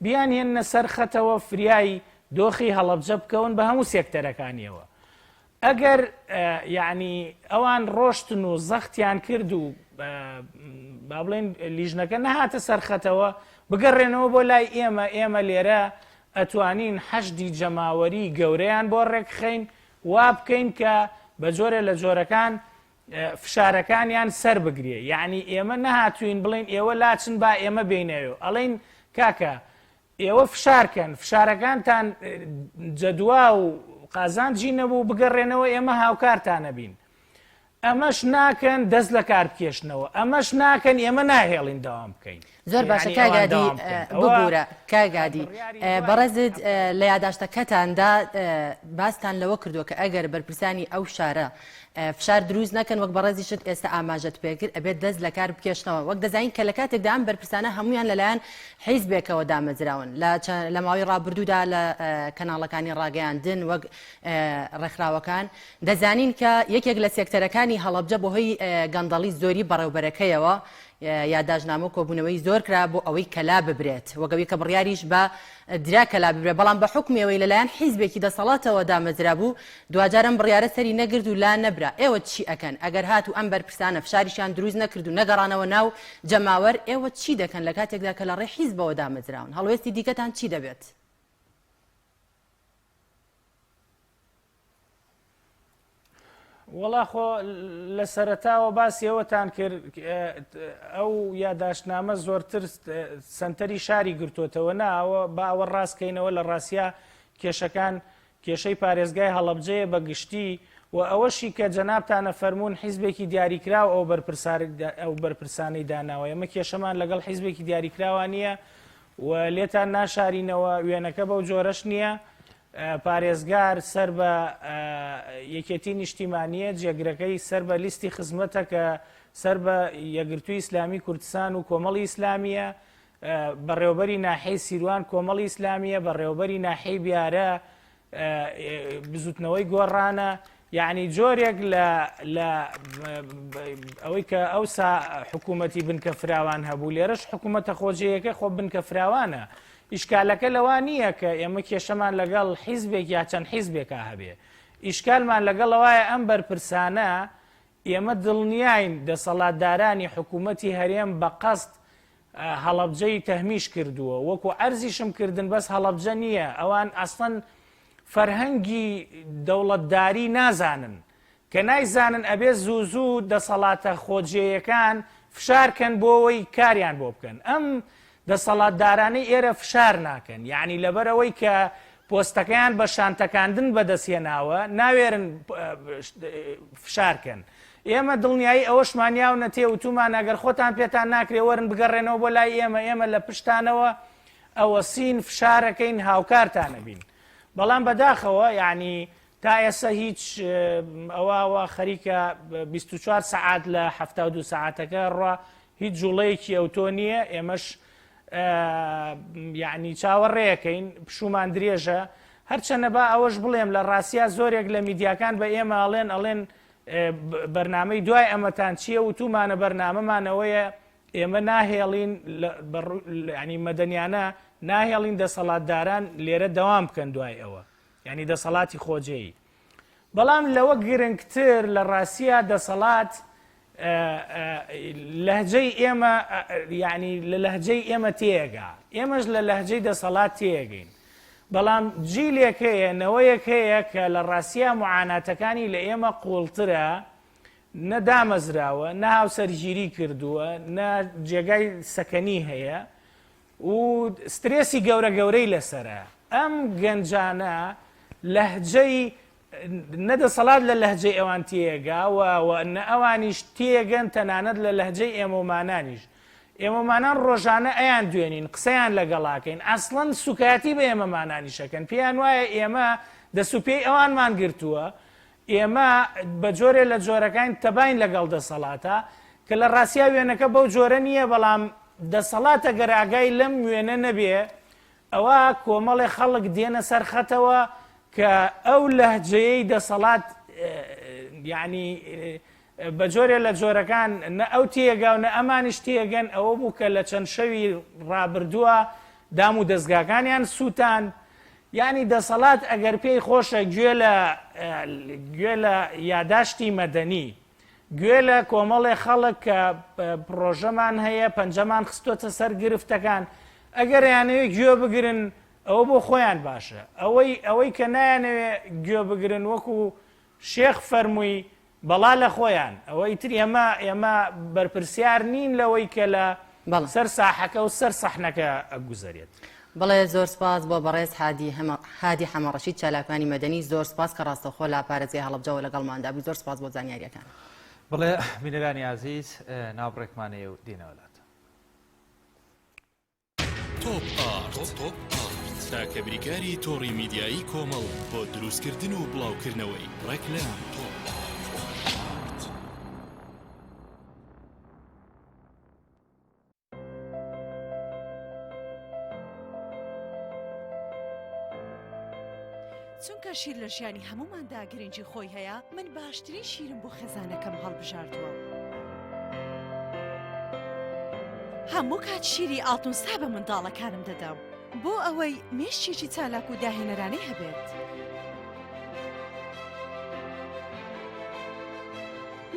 بیانهێننە سەر خەتەوە فریای دۆخی هەڵەبجە بکەون بە هەموو سێکتەرەکانیەوە ئەگەر یەعنی ئەوان ڕۆشتن و زەختیان کرد و با بڵێن لیژنەکە نەهاتە سەرخەتەوە بگەڕێنەوە بۆ لای ئێمە ئێمە لێرە ئەتوانین حەشدی جەماوەری گەورەیان بۆ ڕێکخەین وا بکەین کە بە جۆرە لە جۆرەکان فشارەکانیان سەر بگرێ یعنی ئێمە نەهاتوین بڵین ئێوە لاچن با ئێمە بینەوە ئەڵین کاکە ئێوە فشار کەن فشارەکانتان جەدوا و قازانجی نەبوو بگەڕێنەوە ئێمە هاوکارتانەبین ئەمەش ناکەن دەست لە کار بکێشنەوە ئەمەش ناکەن ئێمە ناهێڵین داوام بکەین زۆر باشە کاگادی ببوورە کاگادی بەڕێزت لە یاداشتەکەتاندا باستان لەوە کردووە کە ئەگەر بەرپرسانی ئەو شارە فشار دروست نەکەن وەک بەڕێزیشت ئێستا ئاماژەت پێکرد ئەبێت دەست لە کار بکێشنەوە وەک دەزانین کە لە کاتێکدا ئەم بەرپرسانە هەمویان لەلایەن حیزبێکەوە دامەزراون لە لە ماوەی ڕابردوودا لە کەناڵەکانی ڕاگەیاندن وەک ڕێکخراوەکان دەزانین کە یەکێک لە سێکتەرەکانی هەڵەبجە بەهۆی گەندەڵی زۆری بەڕێوبەرەکەیەوە یاداشتنامە و کۆبوونەوەی زۆر کرا بۆ ئەوەی کە لاببرێت وەک ئەوی کە بڕیاریش بە درا کە لاببرێت بەڵام بە حوکمی ئەوەی لەلایەن حیزبێکی دەسەڵاتەوە دامەزرابوو دواجار ئەم بڕیارە سەری نەگرت و لا نەبرا ئێوە چی ئەکەن ئەگەر هاتوو ئەم بەرپرسانە فشاریشیان دروست نەکرد و نەگەڕانەوە ناو جەماوەر ئێوە چی دەکەن لە کاتێکدا کە لە ڕێی حیزبەوە دامەزراون هەڵوێستی دیکەتان چی دەبێت؟ وەڵا خۆ لە سەرەتاوە باسی ئەوەتان کرد ئەو یاداشتنامە زۆرتر سنتەری شاری گرتوتەوە نا ئەوە با ئەوە ڕاستکەینەوە لە ڕاستیا کێشەکان کێشەی پارێزگای هەڵەبجەیە بە گشتی و ئەوەشی کە جەنابتانە فەرمونون حیزبێکی دیاریکراو ئەو بەرپرسار ئەو بەرپرسانەی داناوە ئێمە کێشەمان لەگەڵ حیزبێکی دیاریکراوە نییە و لێتان ناشارینەوە وێنەکە بەو جۆرەش نییە. پارێزگار سەر بە یەکێتی نیشتیمانییە، جێگرەکەی سەر بە لیستی خزمەتە کە سەر بە یەکگرتووی ئیسلامی کوردستان و کۆمەڵی ئیسلامییە، بەڕێوەبەری ناحیەی سیروان کۆمەڵی ئیسلامییە، بەڕێوەبەری ناحیەی بیارە بزوتنەوەی گۆڕانە یعنی جۆرێک لە لە ئەوەی کە ئەوسا حکوومەتی بنکە فراوان هەبوو لێرەش حکوومەتە خۆجێیەکە خۆ بنکە فراوانە ئیشکالەکە لەوە نییە کە ئێمە کێشەمان لەگەڵ حیزبێک یا چەند حیزبێکا هەبێ ئیشکالمان لەگەڵەوەیە ئەم بەرپرسانە ئێمە دڵنیاین دەسەڵاتدارانی حکوومەتی هەرێم بە قەست هەڵەبجەی تەهمیش کردووە وەکو عەرزیشم کردن بەس هەڵەبجە نییە ئەوان ئەسڵەن فەرهەنگی دەوڵەتداری نازانن کە نایزانن ئەبێ زوو زوو دەسەڵاتە خۆجێیەکان فشار کەن بۆەوەی کاریان بۆ بکەن ئەم دەسەڵاتدارانەی ئێرە فشار ناکەن یعنی لەبەرەوەی کە پۆستەکەیان بە شانتەکاندن بەدەستهێناوە ناوێرن فشار کەن ئێمە دڵنیایی ئەوەشمان یاونەتێ وتومان ئەگەر خۆتان پێتان ناکرێ وەرن بگەڕێنەوە بۆ لای ئێمە ئێمە لە پشتانەوە ئەوەسین فشارەکەین هاوکارتانەبین بەڵام بەداخەوە یعنی تا ئێستا هیچ ئەوە خەریکە 24 سەعات لە 72 سەعاتەکە ڕوا هیچ جوڵەیەکی ئەوتۆ نییە ئێمەش یعنی چاوەڕێەکەین پشومان درێژە هەرچەنە با ئەوەش بڵێم لە ڕاستیا زۆرێک لە میدیاکان بە ئێمە ئەڵێن ئەڵێن بەرنامەی دوای ئەمەتان چییە وتومانە بەرنامەمان ئەوەیە ئێمە ناهێڵین ینی مەدەنیانە ناهێڵین دەسەڵاتداران لێرە دەوام بکەن دوای ئەوە ینی دەسەڵاتی خۆجێی بەڵام لەوە گرنگتر لە ڕاستیا دەسەڵات لەهجەی ئێمە یعنی لە لەهجەی ئێمە تێگا ئێمەش لە لەهجەی دەسەڵات تێگەین بەڵام جیلێک هەیە نەوەیەک هەیە کە لە ڕاستیا معاناتەکانی لە ئێمە قوڵترە نە دامەزراوە نە هاوسەرگیری کردووە نە جێگای سەکەنی هەیە و سترێسی گەورە گەورەی لەسرە ئەم گەنجانە لەهجەی نە دەسەڵات لە لەهجەی ئەوان تێگا و و نە ئەوانیش تێگەن تەنانەت لە لەهجەی ئێمەومانانیش. ئێمەمانان ڕۆژانە ئەیان دوێنین قسەیان لەگەڵاکەین ئەسڵەن سوکایەتی بە ئێمەمانانیش ئەکەن پێیان وایە ئێمە دەست و پێی ئەوانمان گرتووە ئێمە بە جۆرێ لە جۆرەکان تەباین لەگەڵ دەسەڵاتە کە لە ڕاستیا وێنەکە بەو جۆرە نییە بەڵام دەسەڵاتە گەر ئاگای لەم وێنە نەبێ ئەوا کۆمەڵێ خەڵک دێنە سەر خەتەوە کە ئەو لەهجەیەی دەسەڵات یعنی بە جۆرێ لە جۆرەکان نە ئەو تێگا و نە ئەمانیش تێگەن ئەوە بوو کە لە چەند شەوی ڕابردووە دام و دەستگاکانیان سووتان یعنی دەسەڵات ئەگەر پێی خۆشە گوێ لە گوێ لە یاداشتی مەدەنی گوێ لە کۆمەڵێ خەڵک کە پڕۆژەمان هەیە پەنجەمان خستۆتە سەر گرفتەکان ئەگەر یانەوێ گوێ بگرن ئەوە بۆ خۆیان باشە ئەوەی ئەوەی کە نایانەوێ گوێ بگرن وەکو شێخ فەرمووی بەڵا لە خۆیان ئەوە ئیتر ئێمە ئێمە بەرپرسیار نین لەوەی کە لە سەر ساحەکە و سەر سەحنەکە ئەگوزەرێت. بەڵێ زۆر سپاس بۆ بەڕێز هادی هادی حەمەڕەشید چالاکوانی مەدەنی زۆر سپاس کە ڕاستەوخۆ لە پارێزگای هەڵەبجەوە لەگەڵماندا بووی زۆر سپاس بۆ زانیاریەکان. بەڵێ بینەرانی ئازیز ناوبڕێکمان هەیە و دێنەوە لاتان. تۆپ ئارت تاکە بریکاری تۆڕی میدیایی کۆمەڵ بۆ دروستکردن و بڵاوکردنەوەی ڕێکلام. چونکە شیر لە ژیانی هەمووماندا گرنگی خۆی هەیە من باشترین شیرم بۆ خێزانەکەم هەڵبژاردووە. هەموو کات شیری ئاڵتونسا بە منداڵەکانم دەدەم بۆ ئەوەی مێشکێکی چالاک و داهێنەرانەی هەبێت.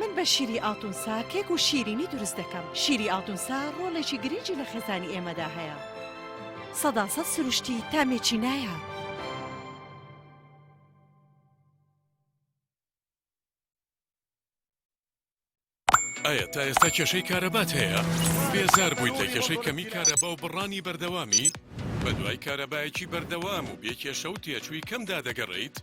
من بە شیری ئاڵتونسا کێک و شیرینی دروست دەکەم. شیری ئاڵتونسا ڕۆڵێکی گرنگی لە خێزانی ئێمەدا هەیە. سەداسەد سروشتی تامێکی نایاب. ئایا تا ئێستا کێشەی کارەبات هەیە؟ بێزار بوویت لە کێشەی کەمی کارەبا و بڕانی بەردەوامی؟ بەدوای کارەبایەکی بەردەوام و بێ کێشە و تێچووی کەمدا دەگەڕێیت؟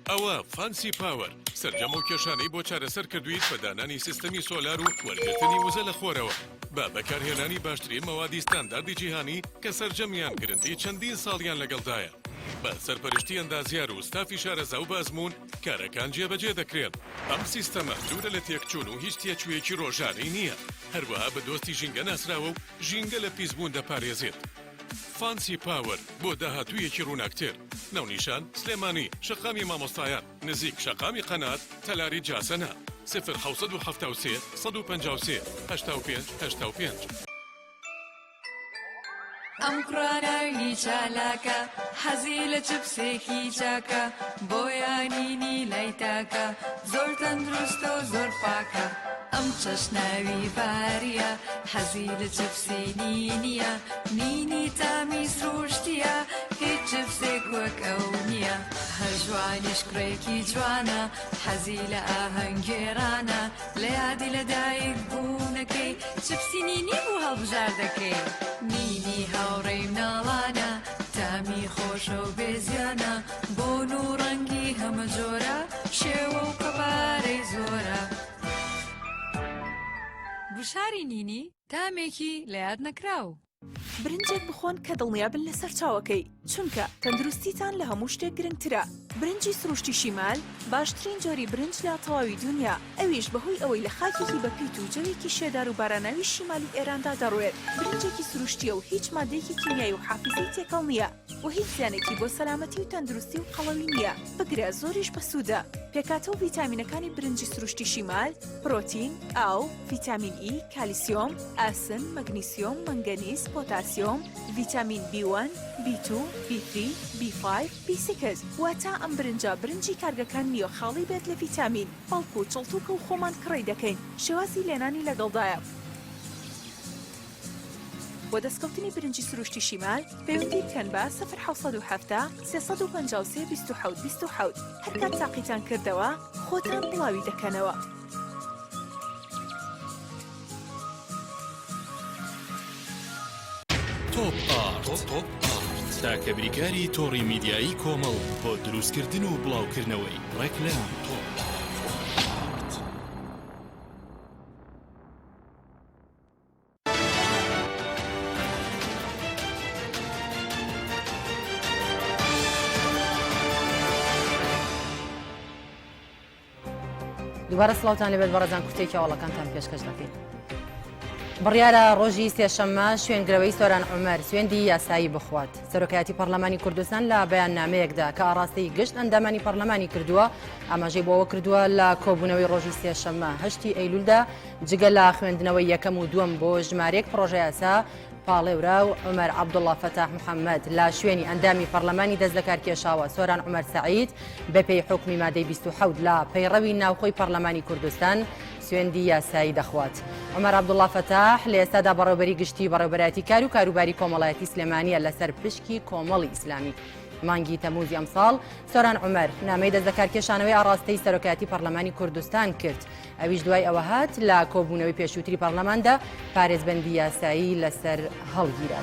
ئەوە فانسی پاوەر سەرجەم ئەو کێشانەی بۆ چارەسەر کردوویت بە دانانی سیستەمی سۆلار و وەرگرتنی وزە لە خۆرەوە بە بەکارهێنانی باشترین مەوادی ستانداردی جیهانی کە سەرجەمیان گرنتی چەندین ساڵیان لەگەڵدایە. بە سەرپەرشتی ئەندازیار و ستافی شارەزا و بەئەزموون کارەکان جێبەجێ دەکرێن. ئەم سیستەمە دوورە لە تێکچوون و هیچ تێچوویەکی ڕۆژانەی نییە، هەروەها بە دۆستی ژینگە ناسراوە و ژینگە لە پیسبوون دەپارێزێت. فانسی پاوەر بۆ داهاتوویەکی ڕووناکتر. ناونیشان، سلێمانی، شەقامی مامۆستایان، نزیک شەقامی قەنات، تەلاری جاسەنە. 0773 153 85 85. ئەم کوڕە ناوی چالاکە حەزی لە چپسێکی چاکە بۆیانینی لای تاکە زۆر تەندروستە و زۆر پاکە ئەم چەش ناوی باریە حەزی لە چپسی نینیە نینی تامی سروشتیە هیچ چپسێک وەک ئەو نییە هەر جوانیش کوڕێکی جوانە حەزی لە ئاهەنگگێڕانە لە یادی لە دایک بوونەکەی چپسی نینی بوو هەڵبژاردەکەی. نینی هاوڕێی مناڵانە تامی خۆشە و بێ زیانە بۆن و ڕەنگی هەمە جۆرە شێوە و قەبارەی زۆرە. گوشاری نینی تامێکی لە یاد نەکراو. برنجێک بخۆن کە دڵنیابن لە سەرچاوەکەی، چونکە تەندروستیتان لە هەموو شتێک گرنگترە. برنجی سروشتی شیمال باشترین جۆری برنج لە تەواوی دونیا، ئەویش بەهۆی ئەوەی لە خاکێکی بەپیت و جەوێکی شێدار و باراناوی شیمالی ئێراندا دەڕوێت، برنجێکی سروشتییە و هیچ مادەیەکی کیمیایی و حافیزەی تێکەڵ نییە و هیچ زیانێکی بۆ سەلامەتی و تەندروستی و قەڵەوی نییە، بگرە زۆریش بەسوودە. پێکهاتە و ڤیتامینەکانی برنجی سروشتی شیمال، پرۆتین، ئاو، ڤیتامین ئی، کالیسیۆم، ئاسن، مەگنیسیۆم، مەنگەنیز، پۆتاسیۆم، ڤیتامین بی وەن، بی تو، بی ثری، بی فایڤ، بی سیکس، واتە ئەم برنجە برنجی کارگەکان نییە خاڵی بێت لە ڤیتامین، بەڵکو چڵتوکە و خۆمان کڕی دەکەین، شێوازی لێنانی لەگەڵدایە. بۆ دەستکەوتنی برنجی سروشتی شیمال پەیوەندی بکەن بە، 0770 353 27 27، هەرکات تاقیتان کردەوە خۆتان بڵاوی دەکەنەوە. تۆپ ئارت تاکە بریکاری تۆڕی میدیایی کۆمەڵ بۆ دروستکردن و بڵاوکردنەوەی ڕێکلام. تۆپ ئارت. دووبارە سڵاوتان لێبێت بەڕێزان کورتێکی هەواڵەکانتان پێشکەش دەکەین. بڕیارە ڕۆژی سێشەممە شوێنگرەوەی سۆران عومەر سوێندی یاسایی بخوات. سەرۆکایەتی پەرلەمانی کوردستان لە بەیاننامەیەکدا کە ئاڕاستەی گشت ئەندامانی پەرلەمانی کردووە ئاماژەی بۆ ئەوە کردووە لە کۆبوونەوەی ڕۆژی سێشەممە هەشتی ئەیلولدا جگە لە خوێندنەوەی یەکەم و دووەم بۆ ژمارەیەک پڕۆژەیاسا پاڵێوراو عومەر عەبدوڵا فەتاح محەمەد لە شوێنی ئەندامی پەرلەمانی دەست لەکارکێشاوە سۆران عومەر سەعید بەپێی حوکمی مادەی 27 لە پەیڕەوی ناوخۆی پەرلەمانی کوردستان سوێندی یاسایی دەخوات. عومەر عەبدوڵا فەتاح لە ئێستادا بەڕێوبەری گشتی بەڕێوبەرایەتی کار و کاروباری کۆمەڵایەتی سلێمانیە لەسەر پشکی کۆمەڵی ئیسلامی. مانگی تەموزی ئەمساڵ سۆران عومەر نامەی دەست لەکارکێشانەوەی ئاڕاستەی سەرۆکایەتی پەرلەمانی کوردستان کرد ئەویش دوای ئەوە هات لە کۆبوونەوەی پێشووتری پەرلەماندا پارێزبەندی یاسایی لەسەر هەڵگیرا.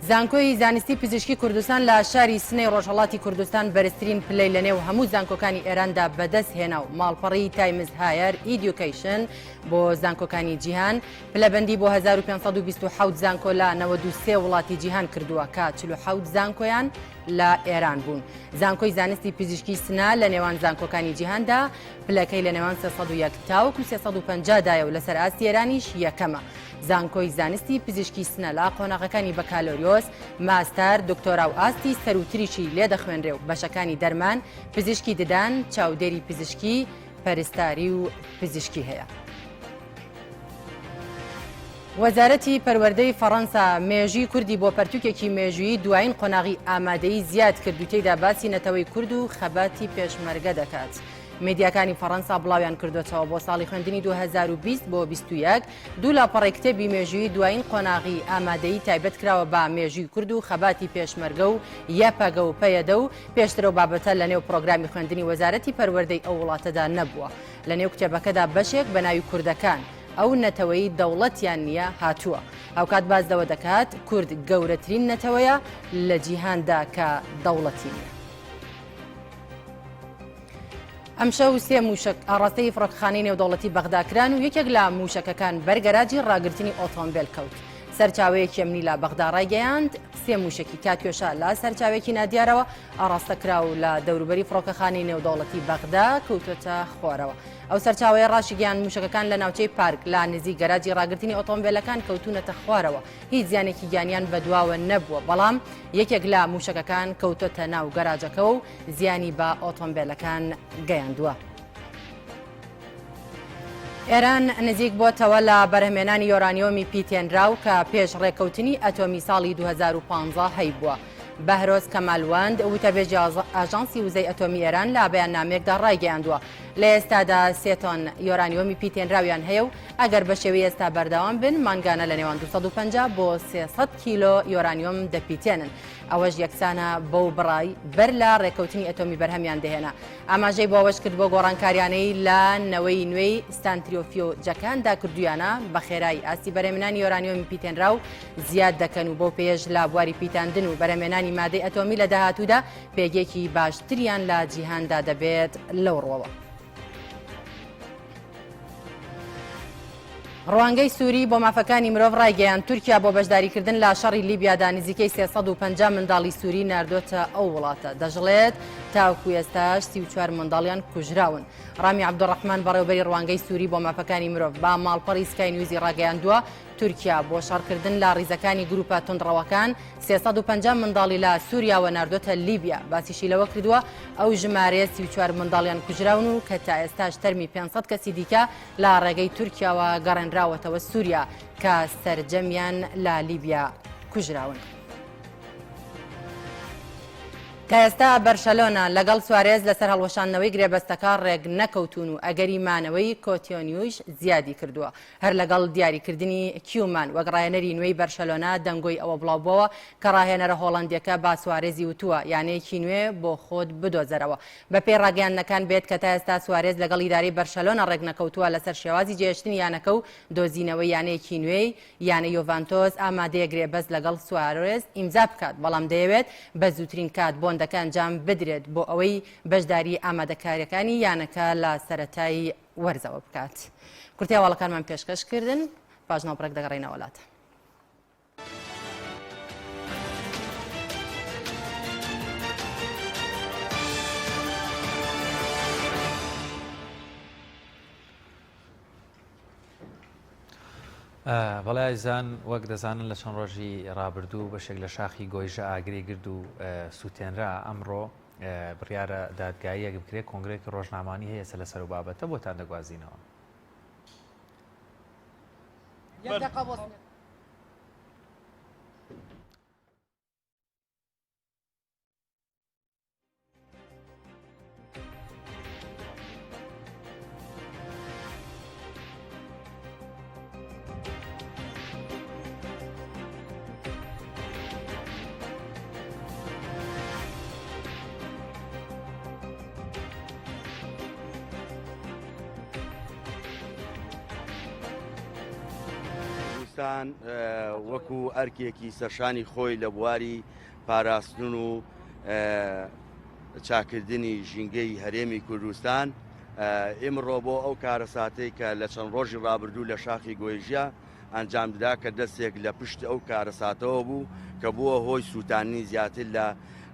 زانکۆی زانستی پزیشکی کوردستان لە شاری سنەی ڕۆژهەڵاتی کوردستان بەرزترین پلەی لە نێو هەموو زانکۆکانی ئێراندا بەدەست هێنا و ماڵپەڕی تایمز هایەر ئیدیوکەیشن بۆ زانکۆکانی جیهان پلەبەندی بۆ 1527 زانکۆ لە 93 وڵاتی جیهان کردووە کە 47 زانکۆیان لە ئێران بوون. زانکۆی زانستی پزیشکی سنە لە نێوان زانکۆکانی جیهاندا پلەکەی لە نێوان 301 تاوەکو 350 دایە و لەسەر ئاستی ئێرانیش یەکەمە. زانکۆی زانستی پزیشکی سنە لە قۆناغەکانی بەکالۆریۆس، ماستەر، دکتۆرا و ئاستی سەرووتریشی لێ دەخوێنرێ و بەشەکانی دەرمان، پزیشکی ددان، چاودێری پزیشکی، پەرستاری و پزیشکی هەیە. وەزارەتی پەروەردەی فەڕەنسا مێژووی کوردی بۆ پەرتوکێکی مێژوویی دوایین قۆناغی ئامادەیی زیاد کرد و تێیدا باسی نەتەوەی کورد و خەباتی پێشمەرگە دەکات. میدیاکانی فەڕەنسا بڵاویان کردوێتەوە بۆ ساڵی خوێندنی 2020 بۆ 21 دوو لاپەڕەی کتێبی مێژوویی دوایین قۆناغی ئامادەیی تایبەت کراوە بە مێژووی کورد و خەباتی پێشمەرگە و یەپەگە و پەیەدە و پێشتر ئەو بابەتە لەنێو پرۆگرامی خوێندنی وەزارەتی پەروەردەی ئەو وڵاتەدا نەبووە. لەنێو کتێبەکەدا بەشێک بە ناوی کوردەکان، ئەو نەتەوەی دەوڵەتیان نییە هاتووە. هاوکات باس لەوە دەکات کورد گەورەترین نەتەوەیە لە جیهاندا کە دەوڵەتی نییە. ئەمشەو سێ مووشەک ئاڕاستەی فڕۆکەخانەی نێودەوڵەتی بەغدا کران و یەکێک لە مووشەکەکان بەر گەراجی ڕاگرتنی ئۆتۆمبێل کەوت. سەرچاوەیەکی ئەمنی لە بەغدا ڕایگەیاند، سێ مووشەکی کاتیۆشا لە سەرچاوەیەکی نادیارەوە ئاڕاستە کرا و لە دەوروبەری فڕۆکەخانەی نێودەوڵەتی بەغدا کەوتووەتە خوارەوە. ئەو سەرچاوەیە ڕاشیگەیاند، مووشەکەکان لە ناوچەی پارک لە نزیک گەراجی ڕاگرتنی ئۆتۆمبێلەکان کەوتوونەتە خوارەوە، هیچ زیانێکی گیانیان بەدواوە نەبووە، بەڵام یەکێک لە مووشەکەکان کەوتووەتە ناو گەراجەکەوە و زیانی بە ئۆتۆمبێلەکان گەیاندووە. ئێران نزیک بۆتەوە لە بەرهەمێنانی یۆرانیۆمی پیتێنراو کە پێش ڕێککەوتنی ئەتۆمی ساڵی 2015 هەیبووە. بەهرۆز کەمالوەند وتەبێژی ئاژانسی وزەی ئەتۆمی ئێران لە بەیاننامەیەکدا ڕایگەیاندووە لە ئێستادا سێ تۆن یۆرانیۆمی پیتێنراویان هەیە و ئەگەر بە شێوەی ئێستا بەردەوام بن مانگانە لە نێوان 250 بۆ 300 کیلۆ یۆرانیۆم دەپیتێنن ئەوەش یەکسانە بەو بڕای بەر لە ڕێککەوتنی ئەتۆمی بەرهەمیان دەهێنا. ئاماژەی بۆ ئەوەشکرد بۆ گۆڕانکاریانەی لە نەوەی نوێی سانتریۆفیۆجەکاندا کردویانە بە خێرایی ئاستی بەرهەمێنانی یۆرانیۆمی پیتێنراو زیاد دەکەن و بەو پێیەش لە بواری پیتاندن و بەرهەمێنانی مادەی ئەتۆمی لە داهاتوودا پێگەیەکی باشتریان لە جیهاندا دەبێت لەو ڕووەوە. ڕوانگەی سووری بۆ مافەکانی مرۆڤ ڕایگەیاند، تورکیا بۆ بەشداریکردن لە شەڕی لیبیادا نزیکەی 350 منداڵی سووری ناردۆتە ئەو وڵاتە. دەشڵێت، تاوەکو ئێستاش 34 منداڵیان کوژراون. ڕامی عەبدولڕەحمان بەڕێوەبەری ڕوانگەی سووری بۆ مافەکانی مرۆڤ بە ماڵپەڕی سکای نیوزی ڕاگەیاندووە، تورکیا بۆ شەڕکردن لە ڕیزەکانی گروپە توندڕەوەکان 350 منداڵی لە سووریاوە ناردۆتە لیبیا. باسیشی لەوە کردووە، ئەو ژمارەیە 34 منداڵیان کوژراون و کە تا ئێستاش تەرمی 500 کەسی دیکە لە ڕێگەی تورکیاوە گەڕێنراوەتەوە سووریا کە سەرجەمیان لە لیبیا کوژراون. تا ئێستا بەرشەلۆنە لەگەڵ سوارێز لەسەر هەڵوەشاندنەوەی گرێبەستەکە ڕێک نەکەوتوون و ئەگەری مانەوەی کۆتیۆنیوش زیادی کردووە. هەر لەگەڵ دیاریکردنی کیومان وەک ڕاهێنەری نوێی بەرشەلۆنە دەنگۆی ئەوە بڵاوبووەوە کە ڕاهێنەرە هۆڵەندیەکە بە سوارێزی وتووە یانەیەکی نوێ بۆ خۆت بدۆزەرەوە. بەپێی ڕاگەیاندنەکان بێت کە تا ئێستا سوارێز لەگەڵ ئیدارەی بەرشەلۆنە ڕێکنەکەوتووە لەسەر شێوازی جێهێشتنی یانەکە و دۆزینەوەی یانەیەکی نوێی، یانەی یۆڤانتۆس ئامادەیە گرێبەست لەگەڵ سوارێز ئیمزا بکات، بەڵام دەیەوێت بە زووترین کات بۆندەکە ئەنجام بدرێت بۆ ئەوەی بەشداری ئامادەکارییەکانی یانەکە لە سەرەتای وەرزەوە بکات. کورتەی هەواڵەکانمان پێشکەش کردن، پاش ناوبڕێک دەگەڕێینەوە لاتان. بەڵێ ئازیزان وەک دەزانن لە چەند ڕۆژی ڕابردوو بەشێک لە شاخی گۆیژە ئاگری گرد و سووتێنرا ئەمڕۆ بڕیارە دادگاییەک بکرێت کۆنگرێکی ڕۆژنامانی هەیە لەسەر و بابەتە بۆتان دەگوازینەوە. کوردستان وەکو ئەرکێکی سەرشانی خۆی لە بواری پاراستن و چاکردنی ژینگەی هەرێمی کوردستان ئیمڕۆ بۆ ئەو کارەساتەی کە لە چەند ڕۆژی ڕابردوو لە شاخی گۆیژە ئەنجامدرا کە دەستێک لە پشت ئەو کارەساتەوە بوو کە بووە هۆی سووتاندنی زیاتر لە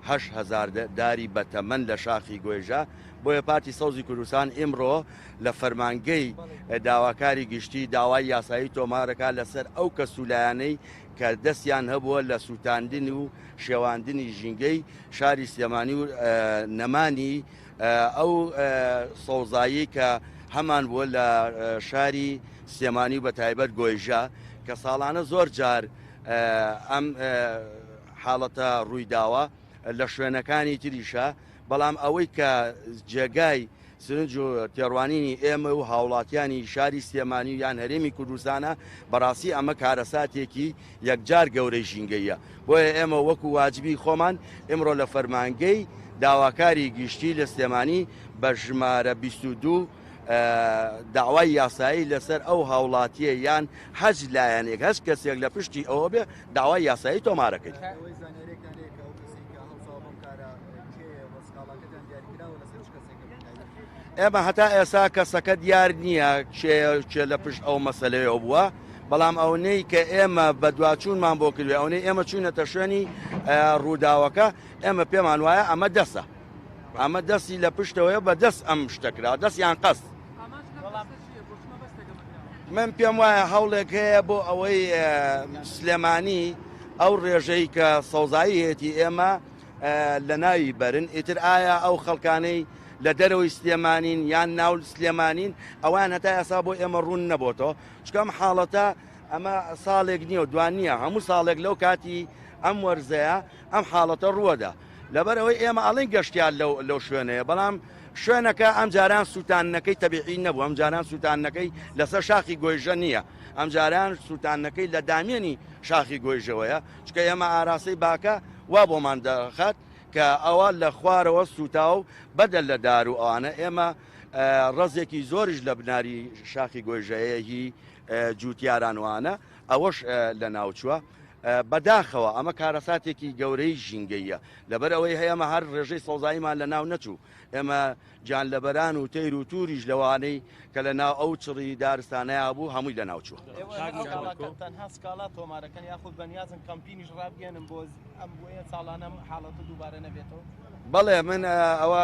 8000 داری بەتەمەن لە شاخی گۆیژە بۆیە پارتی سەوزی کوردستان ئیمڕۆ لە فەرمانگەی داواکاری گشتی داوای یاسایی تۆمارەکە لەسەر ئەو کەس و لایەنەی کە دەستیان هەبووە لە سووتاندن و شێواندنی ژینگەی شاری سلێمانی و نەمانی ئەو سەوزایی کە هەمان بووە لە شاری سلێمانی و بە تایبەت گۆیژە کە ساڵانە زۆر جار ئەم حاڵەتە ڕوویداوە لە شوێنەکانی تریشە بەڵام ئەوەی کە جێگای سرنج و تێڕوانینی ئێمە و هاوڵاتیانی شاری سلێمانی و یان هەرێمی کوردستانە، بەڕاستی ئەمە کارەساتێکی یەکجار گەورەی ژینگەییە. بۆیە ئێمە وەکو واجبی خۆمان ئیمڕۆ لە فەرمانگەی داواکاری گشتی لە سلێمانی بە ژمارە 22 داوای یاسایی لەسەر ئەو هاوڵاتیە یان هەچ لایەنێک هەچ کەسێک لە پشتی ئەوە بێ داوای یاسایی تۆمارەکەین. ئێمە هەتا ئێسا کەسەکە دیار نییە کێ کێ لە پشت ئەو مەسلەیەوە بووە. بەڵام ئەونەی کە ئێمە بەدواچوونمان بۆ کردوێ ئەونەی ئێمە چوونەتە شوێنی ڕووداوەکە ئێمە پێمان وایە ئەمە دەسە ئەمە دەستی لە پشتەوەیە بە دەست ئەم شتە کرا دەست یان قەست. من پێم وایە هەوڵێک هەیە بۆ ئەوەی سلێمانی ئەو ڕێژەی کە سەوزایی هەیەی ئێمە لە ناوی بەرن ئیتر ئایا ئەو خەڵکانەی لە دەرەوەی سلێمانین یان ناو سلێمانین ئەوان هەتا ئێسا بۆ ئێمە ڕوون نەبۆتەوە چکەم حاڵەتە ئەمە ساڵێک نییە و دوان نییە هەموو ساڵێک لەو کاتی ئەم وەرزەیە ئەم حاڵەتە ڕووەدا لەبەر ئەوەی ئێمە ئەڵێن گەشتیار لەو لەو شوێنەیە بەڵام شوێنەکە ئەم جاران سووتاندنەکەی تەبیعی نەبوو ئەم جاران سووتاندنەکەی لەسەر شاخی گۆیژە نییە ئەم جاران سووتاندنەکەی لە دامێنی شاخی گۆیژەوەیە چکە ئێمە ئاراستەی باکە وا بۆمان دەخات کە ئەوە لە خوارەوە سووتا و بەدەل لە دار و ئەوانە ئێمە ڕەزێکی زۆریش لە بناری شاخی گۆیژەیە هی جووتیاران وانە ئەوەش لە ناوچووە. بەداخەوە ئەمە کارەساتێکی گەورەی ژینگەییە، لەبەر ئەوەی ئێمە هەر ڕێژەی سەوزاییمان لە ناو نەچوو، ئێمە گیانلەبەران و تەیر و تووریش لەوانەی کە لە ناو ئەو چڕی دارستانەیا بوو هەمووی لە ناو چووە. ئێوە سکاڵاکەن تەنها سکاڵا تۆمارەکەن یاخود بەنیازن کەمپینیش ڕابگەیەنن بۆ ئەم بۆیە ساڵانە ئەم حاڵەتە دووبارە نەبێتەوە؟ بەڵێ من ئەوە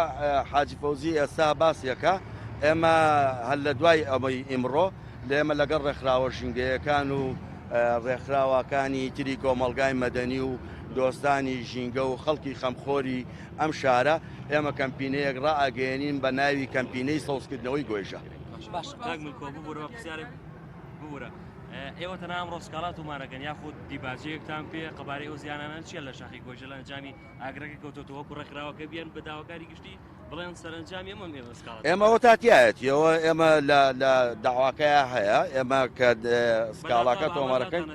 حاجی فەوزی ئێستا باسیەکە ئێمە هەر لە دوای ئەمەی ئیمڕۆ لە ئێمە لەگەڵ ڕێکخراوە ژینگەیەکان و ڕێکخراوەکانی تری کۆمەڵگای مەدەنی و دۆستانی ژینگە و خەڵکی خەمخۆری ئەم شارە ئێمە کەمپینەیەک ڕائەگەیەنین بە ناوی کەمپینەی سەوزکردنەوەی گۆیژە. کاک ملکۆ ببورە بە پرسیارێک ببورە ئێوە تەنها ئەمڕۆ سکاڵا تۆمارەکەن یاخود دیباجەیەکتان پێ قەبارەی ئەو زیانانە چییە لە شاخی گۆیژە لە ئەنجامی ئاگرەکە کەوتۆتەوە وەکو ڕێکخراوەکە بیان بە داواکاری گشتی بڵێن سەرەنجام ئێمە ئێمە سکاڵا ئێمە ئەوە تا تایەتیەوە ئێمە لە لە داواکەیە هەیە ئێمە کە سکاڵاکە تۆمارەکەین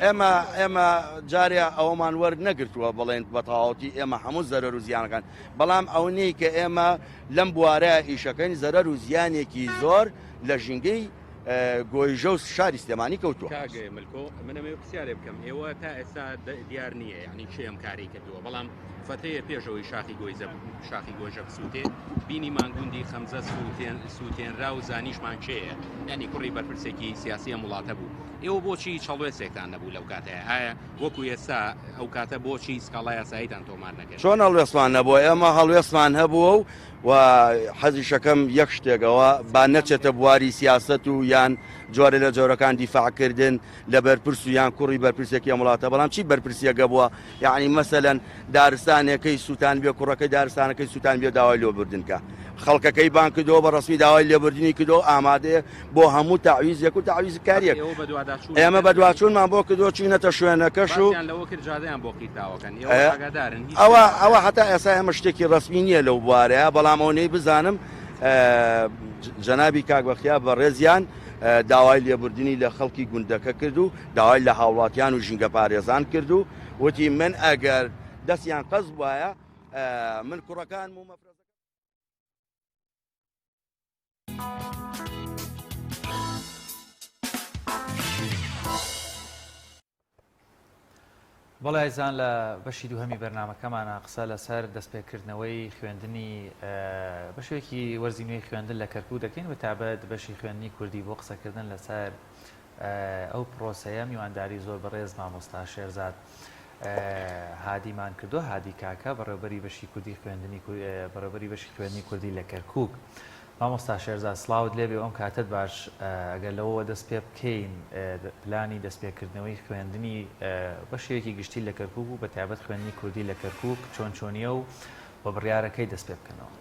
ئێمە ئێمە جارێ ئەوەمان وەر نەگرتووە بڵێن بە تەواوەتی ئێمە هەموو زەرەر و زیانەکان بەڵام ئەو نیە کە ئێمە لەم بوارە ئیشەکەین زەرەر و زیانێکی زۆر لە ژینگەی گۆیژە و شاری سلێمانی کەوتووە. کاک ملکۆ من ئەمەوێ پرسیارێ بکەم ئێوە تا ئێستا دیار نییە یعنی کێ ئەم کارەی کردووە بەڵام فەترەیە پێش ئەوەی شاخی گۆیزە شاخی گۆیژە بسووتێ بینیمان گوندی خەمزە سووتێن سووتێنرا و زانیشمان کێیە یعنی کوڕی بەرپرسێکی سیاسی ئەم وڵاتە بوو ئێوە بۆچی هیچ هەڵوێستێکتان نەبوو لەو کاتەیە ئایا وەکو ئێستا ئەو کاتە بۆچی سکاڵای یاساییتان تۆمار نەکرد؟ چۆن هەڵوێستمان نەبووە ئێمە هەڵوێستمان هەبووە و و حەزیشەکەم یەک شتێک ئەوە با نەچێتە بواری سیاسەت و یان جۆرە لە جۆرەکان دیفاع کردن لە بەرپرس و یان کوڕی بەرپرسێکی ئەم وڵاتە بەڵام چی بەرپرسیەکە بووە یعنی مەسەلەن دارستانێکەی سووتان بێ کوڕەکەی دارستانەکەی سووتان بێ داوای لێبوردن کە خەڵکەکەی بان کردەوە بە ڕسمی داوای لێبوردنی کردەوە ئامادەیە بۆ هەموو تەعویزێک و تەعویزکاریەک ئێمە بەدواچوونمان بۆ کردووە چوینەتە شوێنەکەش و ئەوە ئەوە هەتا ئێستا ئێمە شتێکی ڕسمی نییە لەو بوارەیە بەڵام ئەو نەی بزانم جەنابی کاک بەختیار بەڕێزیان داوای لێبوردنی لە خەڵکی گوندەکە کرد و داوای لە هاوڵاتیان و ژینگە پارێزان کرد و وتی من ئەگەر دەستیان قەز بواە من کوڕەکانم و مەفرەزەکە بەڵێ ئایزان لە بەشی دووهەمی بەرنامەکەمانە قسە لەسەر دەستپێکردنەوەی خوێندنی بەشێکی وەرزی نوێی خوێندن لە کەرکوک دەکەین بە تابەت بەشی خوێندنی کوردی بۆ قسەکردن لەسەر ئەو پرۆسەیە میوانداری زۆر بەڕێز مامۆستا شێرزاد هادیمان کردو هادی کاکە بەڕێوبەری بەشی کوردی خوێندنی بەڕێوبەری بەشی خوێندنی کوردی لە کەرکوک مامۆستا شێرزاد سڵاوت لێبێ و ئەم کاتەت باش، ئەگەر لەوەوە دەست پێ بکەین پلانی دەست پێکردنەوەی خوێندنی بە شێوەیەکی گشتی لە کەرکوک و بە تایبەت خوێندنی کوردی لە کەرکوک چۆن چۆنیە و و بڕیارە کەی دەست پێ بکەنەوە؟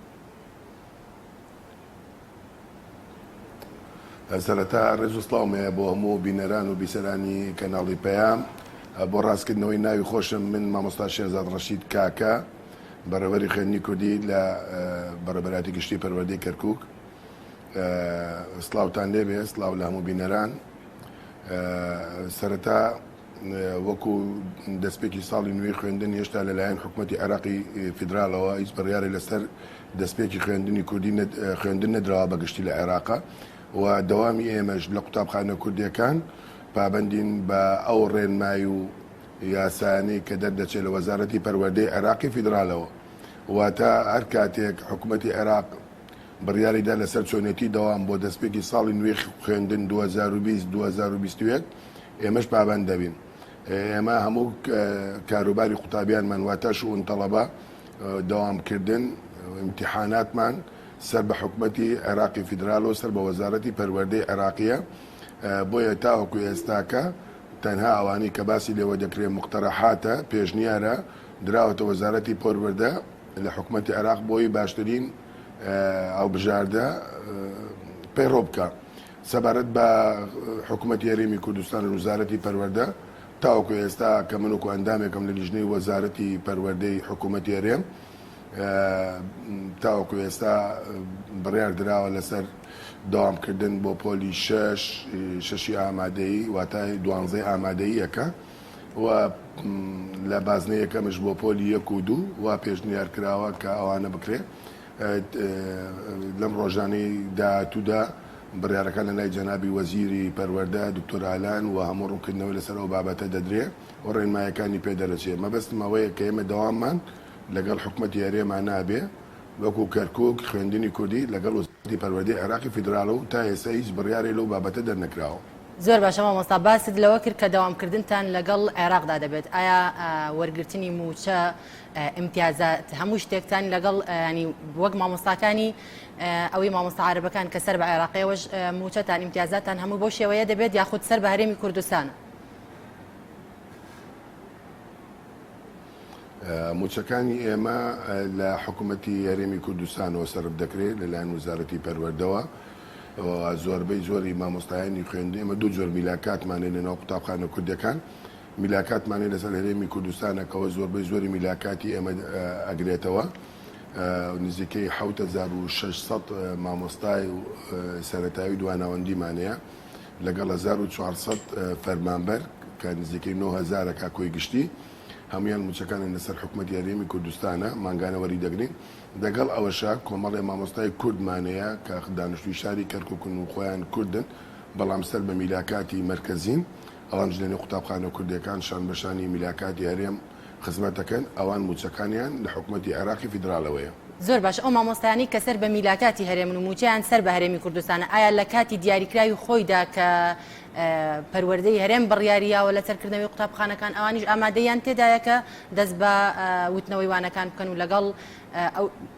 سەرەتا ڕێز و سڵاوم هەیە بۆ هەموو بینەران و بیسەرانی کەناڵی پەیام. بۆ ڕاستکردنەوەی ناوی خۆشم من مامۆستا شێرزاد ڕەشید کاکە، بەڕێوەبەری خوێندنی کوردی لە بەڕێوەبەرایەتی گشتی پەروەردەی کەرکوک. سڵاوتان لێبێ، سڵاو لە هەموو بینەران. سەرەتا وەکو دەستپێکی ساڵی نوێی خوێندن هێشتا لەلایەن حکوومەتی عێراقی فیدراڵەوە هیچ بڕیارێک لەسەر دەستپێکی خوێندنی کوردی خوێندن نەدراوە بە گشتی لە عێراقا و دەوامی ئێمەش لە قوتابخانە کوردیەکان پابەندین بە ئەو ڕێنمایی و یاسایانەی کە دەردەچێت لە وەزارەتی پەروەردەی عێراقی فیدرالەوە، واتە هەر کاتێک حکومەتی عێراق بڕیاری دا لەسەر چۆنێتی دەوام بۆ دەستپێکی ساڵی نوێی خوێندن 2020 2021. ئێمەش پابەند دەبین. ئێمە هەموو کاروباری قوتابیانمان واتە شئون تەڵەبە، دەوامکردن، ئیمتیحاناتمان سەر بە حکومەتی عێراقی فیدرال و سەر بە وەزارەتی پەروەردەی عێراقییە، بۆیە تاوەکو ئێستاکە تەنها ئەوانەی کە باسی لێوە دەکرێت موقتەرەحاتە، پێشنیارە، دراوەتە وەزارەتی پەروەردە لە حکومەتی عێراق بۆی باشترین هەڵبژاردە پەیڕەو بکا. سەبارەت بە حکومەتی هەرێمی کوردستان و وەزارەتی پەروەردە، تاوەکو ئێستا کە من وەکو ئەندامێکم لە لیژنەی وەزارەتی پەروەردەی حکومەتی هەرێم، تاوەکو ئێستا بڕیار دراوە لەسەر دەوامکردن بۆ پۆلی شەش، شەشی ئامادەیی، واتە دوانزەی ئامادەییەکە و لە بازنەی یەکەمش بۆ پۆلی یەک و دوو وا پێشنیار کراوە کە ئەوانە بکرێت. لەم ڕۆژانەی داهاتوودا بڕیارەکان لە لای جەنابی وەزیری پەروەردە دکتۆر ئالان و هەموو ڕوونکردنەوەی لەسەر ئەو بابەتە دەدرێ و ڕێنمایەکانی پێ دەرەچێ. مەبەستم ئەوەیە کە ئێمە دەواممان لەگەڵ حکومەتی هەرێما نابێ وەکو کەرکوک خوێندنی کوردی لەگەڵ وەزارەتی پەروەردەی عێراقی فیدراڵە و تا ئێستا هیچ بڕیارێ لەو بابەتە دەرنەکراوە. زۆر باشە مامۆستا باست لەوە کرد کە دەوامکردنتان لەگەڵ عێراقدا دەبێت ئایا وەرگرتنی مووچە ئیمتیازات هەموو شتێکتان لەگەڵ ینی وەک مامۆستاکانی ئەوەی مامۆستا عەرەبەکان کە سەر بە عێراقیەوەش مووچەتان ئیمتیازاتان هەموو بەو شێوەیە دەبێت یاخود سەر بە هەرێمی کوردستانە؟ مووچەکانی ئێمە لە حکوومەتی هەرێمی کوردستانەوە سەرف دەکرێت لەلایەن وەزارەتی پەروەردەوە زۆربەی زۆری مامۆستایانی خوێندن ئێمە دوو جۆر میلاکاتمان هەیە لەناو قوتابخانە کوردەکان میلاکاتمان هەیە لەسەر هەرێمی کوردستانە کەەوە زۆربەی زۆری میلاکاتی ئێمە ئەگرێتەوە نزیکەی 7600 مامۆستای سەرەتایی دواناوەندیمان هەیە لەگەڵ 1400 فەرمانبەر کە نزیکەی 9000 کا کۆی گشتی هەموویان مووچەکانیان لەسەر حکومەتی هەرێمی کوردستانە، مانگانە وەری دەگرین. دەگەڵ ئەوەشا کۆمەڵێ مامۆستای کوردمان هەیە کە دانیشتووی شاری کەرکووکن و خۆیان کوردن، بەڵام سەر بە میلاکاتی مەرکەزین، ئەوانیش لەنێو قوتابخانە کوردییەکان شان بە شانی میلاکاتی هەرێم خزمەت دەکەن، ئەوان مووچەکانیان لە حکومەتی عێراقی فیدراڵەوەیە. زۆر باشە، ئەو مامۆستایانەی کە سەر بە میلاکاتی هەرێمن و مووچەیان سەر بە هەرێمی کوردستانە، ئایا لە کاتی دیاریکراوی خۆیدا کە پەروەردەی هەرێم بڕیاری یاوە لەسەر کردنەوەی قوتابخانەکان ئەوانیش ئامادەیان تێدایە کە دەست بە وتنەوەی وانەکان بکەن و لەگەڵ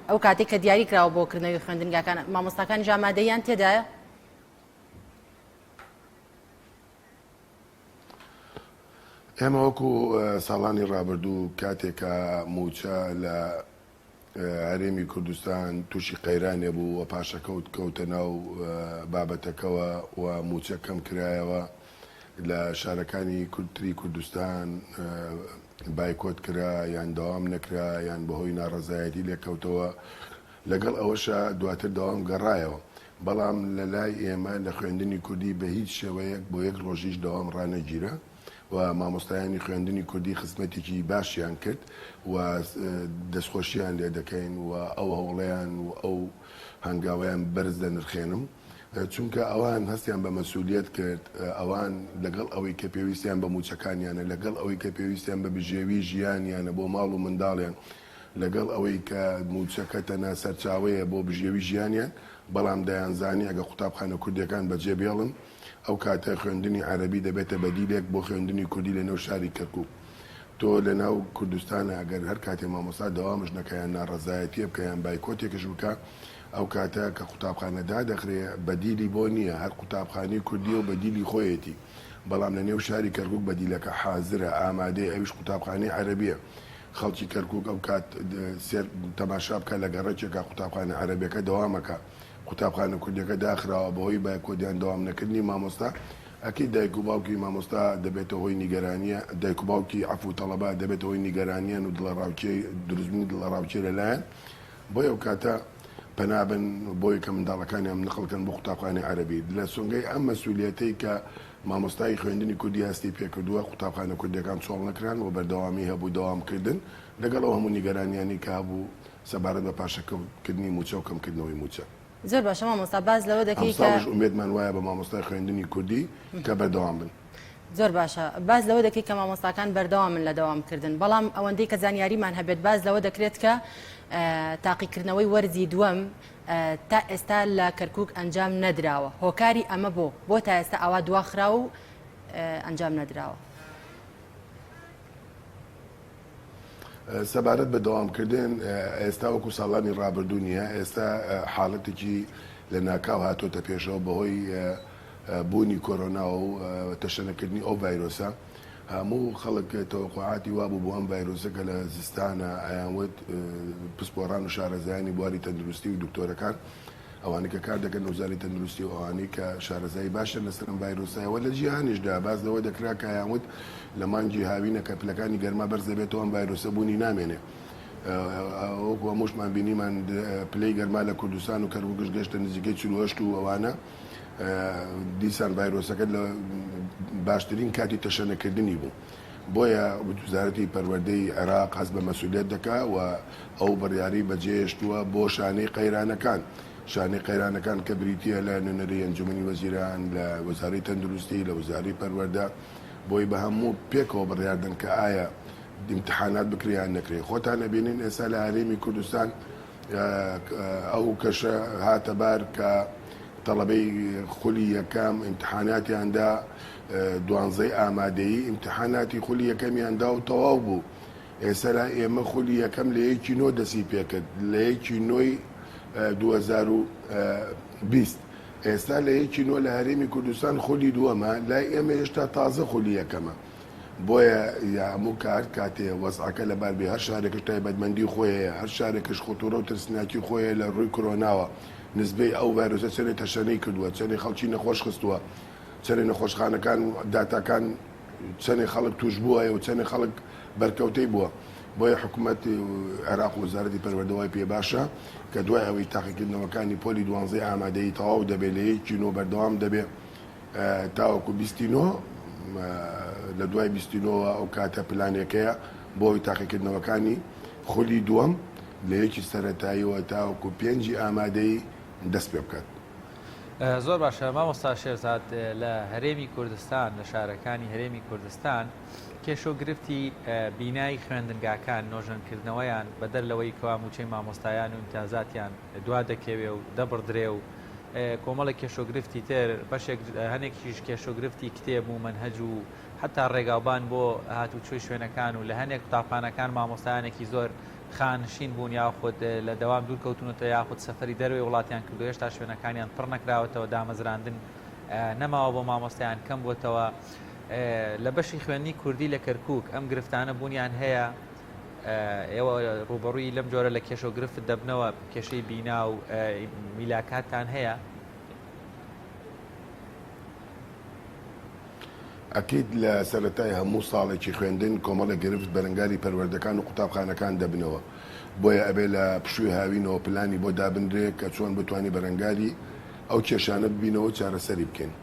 ئەو کاتێک کە دیاری کراوە بۆ کردنەوەی خوێندنگاکان مامۆستاکانیش ئامادەیان تێدایە؟ ئێمە وەکو ساڵانی ڕابردوو کاتێکە موچە لە هەرێمی کوردستان تووشی قەیرانێ بوو و پاشەکەوت کەوتە ناو بابەتەکەوە و مووچە کەم کرایەوە لە شارەکانی تری کوردستان بایکۆت کرا یان دەوام نەکرا یان بەهۆی ناڕەزایەتی لێکەوتەوە لەگەڵ ئەوەشا دواتر دەوام گەڕایەوە بەڵام لە لای ئێمە لە خوێندنی کوردی بە هیچ شێوەیەک بۆ یەک ڕۆژیش دەوام ڕانەگیرا. و مامۆستایانی خوێندنی کوردی خزمەتێکی باشیان کرد و دەستخۆشیان لێ دەکەین و ئەو هەوڵەیان و ئەو هەنگاوەیان بەرز دەنرخێنم چونکە ئەوان هەستیان بە مەسولیەت کرد ئەوان لەگەڵ ئەوەی کە پێویستیان بە موچەکانیانە لەگەڵ ئەوەی کە پێویستیان بە بژێوی ژیانیانە بۆ ماڵ و منداڵیان لەگەڵ ئەوەی کە موچەکە تەنها سەرچاوەیە بۆ بژێوی ژیانیان بەڵام دەیانزانی ئەگە قوتابخانە کوردیەکان بەجێ بێڵن ئەو کاتە خوێندنی عەرەبی دەبێتە بەدیلێک بۆ خوێندنی کوردی لە نێو شاری کەرکوک. تۆ لە ناو کوردستانا ئەگەر هەر کاتێ مامۆستا دەوامش نەکا یان ناڕەزایەتیە بکا یان بایکۆتێکش بکا ئەو کاتە کە قوتابخانە دادەخرێ بەدیلی بۆ نییە هەر قوتابخانەی کوردیە و بەدیلی خۆیەتی بەڵام لە نێو شاری کەرکوک بەدیلەکە حازرە ئامادەیە ئەویش قوتابخانەی عەرەبیە خەڵکی کەرکوک ئەو کات سێر تەماشا بکا لە گەڕەکێکا قوتابخانە عەرەبیەکە دەوامەکا قوتابخانە کوردیەکە داخراوە بەهۆی بایکۆت یان دەوام نەکردنی مامۆستا، ئەکید دایک و باوکی مامۆستا دەبێتە هۆی نیگەرانیە، دایک و باوکی عەفو تەڵەبە دەبێتە هۆی نیگەرانیان و دڵەڕاوکێ دروستبوونی دڵەڕاوکێ لەلایان، بۆیە ئەوکاتە پەنا بن بۆی کە منداڵەکانیان نقڵ کەن بۆ قوتابخانەی عەرەبی. لە سۆنگەی ئەم مەسولیەتەی کە مامۆستای خوێندنی کوردی هەستی پێکردووە قوتابخانە کوردیەکان چۆڵ نەکران و بەردەوامی هەبوو دەوام کردن لەگەڵ ئەو هەموو نیگەرانیانەی کە هەبوو سەبارەت بە پاشەکەوتکردنی مووچە و کەمکردنەوەی مووچە. زۆر باشە مامۆستا باس لەوە دەکەی کە. ئەمساڵیش ئومێدمان وایە بە مامۆستای خوێندنی کوردی کە بەردەوام بن. زۆر باشە باس لەوە دەکەی کە مامۆستاکان بەردەوامن لە دەوام کردن بەڵام ئەوەندەی کە زانیاریمان هەبێت باس لەوە دەکرێت کە تاقیکردنەوەی وەرزی دووەم تا ئێستا لە کەرکک ئەنجام نەدراوە هۆکاری ئەمە بۆ بۆ تا ئێستا ئاوا دواخرا و. ئەنجام نەدراوە. سەبارەت بە دەوامکردن ئێستا وەکو ساڵانی ڕابردوو نییە، ئێستا حاڵەتێکی لە ناکاو هاتۆتە پێشەوە بەهۆی بوونی کۆرۆنا و تەشەنەکردنی ئەو ڤایرۆسە هەموو خەڵک تەوەقوعاتی وابوو بۆ ئەم ڤایرۆسە کە لە زستانە ئەیانوت پسپۆڕان و شارەزایانی بواری تەندروستی و دکتۆرەکان ئەوانەی کە کار دەکەن لە وزارەی تەندروستی و ئەوانەی کە شارەزایی باشیان لەسەر ئەم ڤایرۆسە هەیە و لە جیهانیشدا باس لەوە دەکرا کە ئەیانوت لە مانگی هاوینە کە پلەکانی گەرما بەرز دەبێتەوە ئەم ڤایرۆسە بوونی نامێنێ. وەکو هەمووشمان بینیمان پلەی گەرما لە کوردستان و کەرکوکش گەشتە نزیکەی 48 و ئەوانە دیسان ڤایرۆسەکە لە باشترین کاتی تەشەنەکردنی بوو. بۆیە وزارەتی پەروەردەی عێراق هەست بە مەسئولیەت دەکا و ئەو بڕیارەی بەجێهێشتووە بۆ شانەی قەیرانەکان. شانەی قەیرانەکان کە بریتییە لە نوێنەری ئەنجومەنی وەزیران، لە وەزارەی تەندروستی، لە وەزارەی پەروەردە، بۆی بە هەموو پێکەوە بڕیار دەن کە ئایا ئیمتحانات بکرێ یان نەکرێ. خۆتان ئەبینن ئێستا لە هەرێمی کوردستان ئەو کەشە هاتە بار کە تەڵەبەی خولی یەکەم ئیمتحاناتیان دا، دوانزەی ئامادەیی ئیمتحاناتی خولی یەکەمیان دا و تەواو بوو. ئێستا لای ئێمە خولی یەکەم لە یەکی نۆ دەستی پێکرد، لە یەکی نۆی 2020. ئێستا لە یەکی نۆ لە هەرێمی کوردستان خولی دووەمە، لای ئێمە هێشتا تازە خولی یەکەمە. بۆیە هەموو کار کاتێ وەزعەکە لەبار بێ، هەر شارێکش تایبەتمەندی خۆی هەیە، هەر شارێکش خطورە و ترسناکی خۆی هەیە لە ڕووی کرۆناوە، نسبەی ئەو ڤایرۆسە چەنێ تەشەنەی کردووە، چەنێ خەڵکی نەخۆش خستووە، چەنێ نەخۆشخانەکان و داتاکان چەنێ خەڵک تووشبوو هەیە و چەنێ خەڵک بەرکەوتەی بووە. بۆیە حکومەت عێراق و وەزارەتی پەروەردە وای پێ باشە کە دوای ئەوەی تاقیکردنەوەکانی پۆلی دوانزەی ئامادەیی تەواو دەبێ لە یەکی نۆ بەردەوام دەبێ تاوەکو بیستی نۆ لە دوای بیستی نۆوە ئەو کاتە پلانێکەیە بۆ ئەوی تاقیکردنەوەکانی خولی دووەم لە یەکی سەرەتاییەوە تاوەکو پێنجی ئامادەیی دەست پێ بکات. زۆر باشە مامۆستا شێرزاد لە هەرێمی کوردستان لە شارەکانی هەرێمی کوردستان کێشە و گرفتی بینای خوێندنگاکان نۆژەنکردنەوەیان بەدەر لەوەی کەوا موچەی مامۆستایان و ئیمتیازاتیان دوا دەکەوێ و دەبڕدرێ و کۆمەڵێک کێشە و گرفتی تر بەشێک هەنێکیش کێشە و گرفتی کتێب و مەنهەج و حتا ڕێگاوبان بۆ هاتوچۆی شوێنەکان و لە هەنێک قوتابخانەکان مامۆستایانێکی زۆر خانشین بوون یاخود لە دەوام دوور کەوتونەتەوە یاخود سەفەری دەرەوەی وڵاتیان کردو هێشتا شوێنەکانیان پڕ نەکراوەتەوە دامەزراندن نەماوە بۆ مامۆستایان کەم بووەتەوە لە بەشی خوێندنی کوردی لە کەرکک ئەم گرفتانە بوونیان هەیە ئێوە ڕوبەڕووی لەم جۆرە لە کێشە و گرفت دەبنەوە کێشەی بینا و میلاکاتتان هەیە؟ ئەکید لە سەرەتای هەموو ساڵێکی خوێندن کۆمەڵێک گرفت بەرەنگاری پەروەردەکان و قوتابخانەکان دەبنەوە، بۆیە ئەبێ لە پشووی هاوینەوە پلانی بۆ دابنرێ کە چۆن بتوانی بەرەنگاری ئەو کێشانە ببینەوە و چارەسەری بکەین.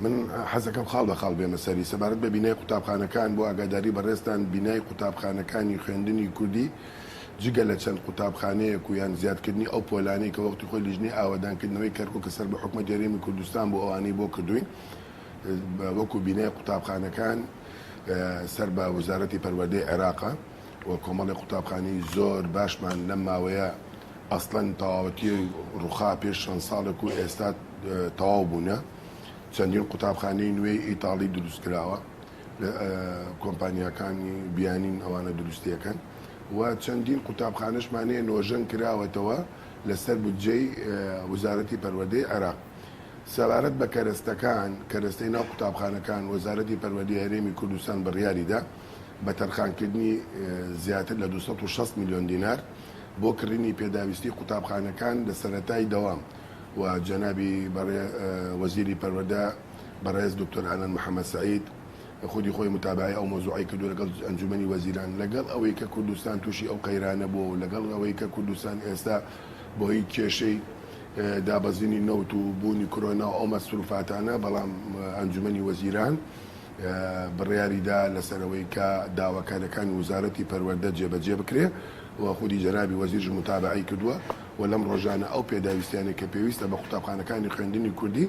من حەزەکەم خاڵ بە خاڵ بێمە سەری. سەبارەت بە بینای قوتابخانەکان، بۆ ئاگاداری بەڕێزتان بینای قوتابخانەکانی خوێندنی کوردی جگە لە چەند قوتابخانەیەک و یان زیادکردنی ئەو پۆلانەی کە وەختی خۆی لیژنەی ئاوەدانکردنەوەی کەرکوک کە سەر بە حکومەتی هەرێمی کوردستان بوو ئەوانەی بۆ کردووین وەکو بینای قوتابخانەکان سەر بە وەزارەتی پەروەردەی عێراقە و کۆمەڵی قوتابخانەی زۆر باشمان لەم ماوەیە ئەسڵەن تەواوەتی ڕوخا پێش چەند ساڵێک و ئێستا تەواو بوونە چەندین قوتابخانەی نوێی ئیتاڵی دروست کراوە کۆمپانیاکانی بیانین ئەوانە دروستیەکەن و چەندین قوتابخانەشمان هەیە نۆژەن کراوەتەوە لەسەر بودجەی وەزارەتی پەروەردەی عێراق. سەبارەت بە کەرەستەکان، کەرەستەی ناو قوتابخانەکان، وەزارەتی پەروەردەی هەرێمی کوردستان بڕیاریدا بە تەرخانکردنی زیاتر لە 260 ملیۆن دینار بۆ کڕینی پێداویستی قوتابخانەکان لە سەرەتای دەوام و جەنابی وەزیری پەروەردە بەڕێز دکتۆر ئانان محەمەد سەعید خودی خۆی متابەعەی ئەو مەوزوعەی کردووە لەگەڵ ئەنجومەنی وەزیران، لەگەڵ ئەوەی کە کوردستان تووشی ئەو قەیرانە بووە و لەگەڵ ئەوەی کە کوردستان ئێستا بەهۆی کێشەی دابەزینی نەوت و بوونی کرۆنا و ئەو مەسروفاتانە، بەڵام ئەنجومەنی وەزیران بڕیاری دا لەسەر ئەوەی کە داواکاریەکانی وزارەتی پەروەردە جێبەجێ بکرێ و خودی جەنابی وەزیریش متابەعەی کردووە و لەم ڕۆژانە ئەو پێداویستیانەی کە پێویستە بە قوتابخانەکانی خوێندنی کوردی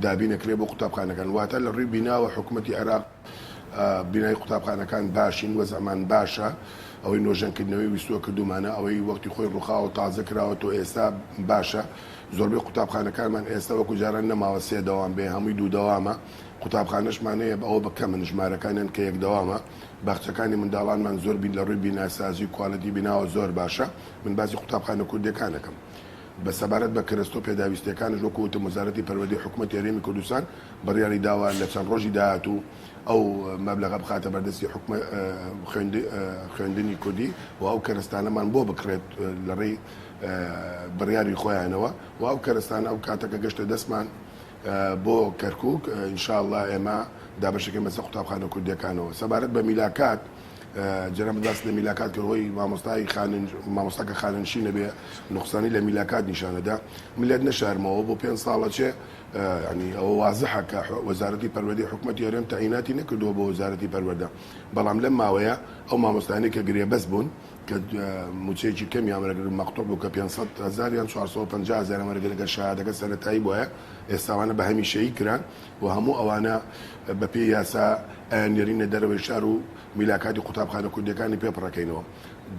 دابینەکرێ بۆ قوتابخانەکان واتە لە ڕووی بیناوە حکومەتی عێراق بینای قوتابخانەکان باشین وەزعمان باشە ئەوەی نۆژەنکردنەوەی ویستووە کردومانە ئەوەی وەختی خۆی ڕوخاوە تازە کراوە تۆ ئێستا باشە زۆربەی قوتابخانەکانمان ئێستا وەکو جاران نەماوە سێ دەوام بێ هەمووی دوو دەوامە. قوتابخانەشمان هەیە ئەوە بە کەمن ژمارەکانیان کە یەک دەوامە. باخچەکانی منداڵانمان زۆر بین لە ڕووی بیناسازی و quality بیناوە زۆر باشە. من باسی قوتابخانە کوردیەکان ئەکەم. بە سەبارەت بە کەرەستە و پێداویستیەکانش وەکو وتم وەزارەتی پەروەردەی حکومەتی هەرێمی کوردستان بڕیاری داوە لە چەند ڕۆژی داهاتوو ئەو مەبلەغە بخاتە بەردەستی حکومە خوێندنی کوردی و ئەو کەرەستانەمان بۆ بکڕێت لە ڕێی بڕیاری خۆیانەوە و ئەو کەرەستانە ئەو کاتە کە گەشتە دەستمان بۆ کەرکوک ان شاء اللە ئێمە دابەشەکەین بەسەر قوتابخانە کوردیەکانەوە. سەبارەت بە میلاکات جەنابت باست لە میلاکات کرد هۆی مامۆستای خانن مامۆستا کە خانەنشین نەبێ نوقسانی لە میلاکات نیشانەدا من لێت نەشارمەوە بۆ پێنج ساڵە چێ ینی ئەوە وازحە کە وەزارەتی پەروەردەی حکومەتی هەرێم تەعیناتی نەکردووە بۆ وەزارەتی پەروەردە بەڵام لەم ماوەیە ئەو مامۆستایانەی کە گرێبەست بوون کە مووچەیەکی کەمیان وەرەگرت و مەقتوع بوو کە 500 هەزار یان 450 هەزاریان وەرەگرت لەگەر شەهادەکە سەرەتایی بوایە ئێستا ئەوانە بە هەمیشەیی کران و هەموو ئەوانە بە پێی یاسا ئەیاننێرینە دەرەوەی شار و میلاکاتی قوتابخانە کوردیەکانی پێ پڕەکەینەوە.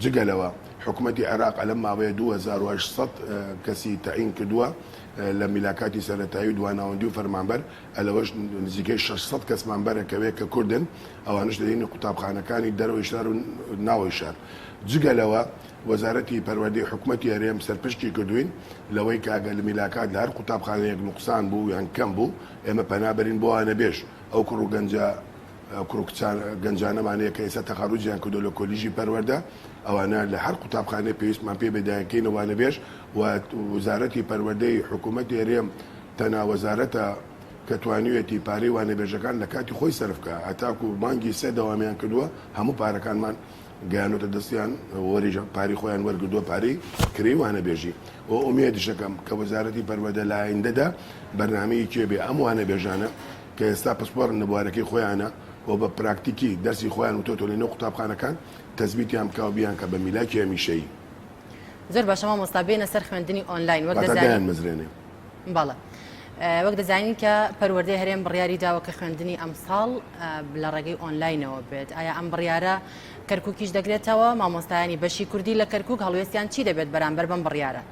جگە لەوە حکومەتی عێراق لەم ماوەیە 2800 کەسی تەعین کردووە لە میلاکاتی سەرەتایی و دواناوەندی و فەرمانبەر، لەوەش نزیکەی 600 کەسمان بەرەکەوێ کە کوردن، ئەوانەش دەدەینە قوتابخانەکانی دەرەوەی شار و ناوەی شار. جگە لەوە وەزارەتی پەروەردەی حکومەتی هەرێم سەرپشکی کردووین لەوەی کە ئەگەر میلاکات لە هەر قوتابخانەیەک نوقسان بوو یان کەم بوو ئێمە پەنا بەرین بۆ وانەبێژ ئەو کوڕ و گەنجە کوڕ و کچان گەنجانەمان هەیە کە ئێستا تەخەروجیان کردووە لە کۆلیژی پەروەردە ئەوانە لە هەر قوتابخانەیەک پێویستمان پێ بێ دەیانکەینە وانەبێژ و وەزارەتی پەروەردەی حکومەتی هەرێم تەنها وەزارەتە کە توانیویەتی پارەی وانەبێژەکان لە کاتی خۆی سەرف بکا هەتاکو مانگی سێ دەوامیان کردووە هەموو پارەکانمان گەیانۆتە دەستیان وەریش پارەی خۆیان وەرگردووە پارەی کرێی وانەبێژی و ئومێدیش ئەکەم کە وەزارەتی پەروەردە لە ئایندەدا بەرنامەیەکی بێ ئەم وانەبێژانە کە ئێستا پسپۆڕن لە بوارەکەی خۆیانە و بە پراکتیکی دەرسی خۆیان وتۆتەوە لە نێو قوتابخانەکان تەزبیتیان بکا و بیانکا بە میلاکی هەمیشەیی. زۆر باشە مامۆستا بێنە سەر خوێندنی ئۆنلاین وەک واتە دەزانین دایانمەزرێنێ. بەڵێ وەک دەزانین کە پەروەردەی هەرێم بڕیاری داوە کە خوێندنی ئەمساڵ لە ڕێگەی ئۆنلاینەوە بێت ئایا ئەم بڕیارە کەرکووکیش دەگرێتەوە مامۆستایانی بەشی کوردی لە کەرکووک هەڵوێستیان چی دەبێت بەرامبەر بەم بڕیارە؟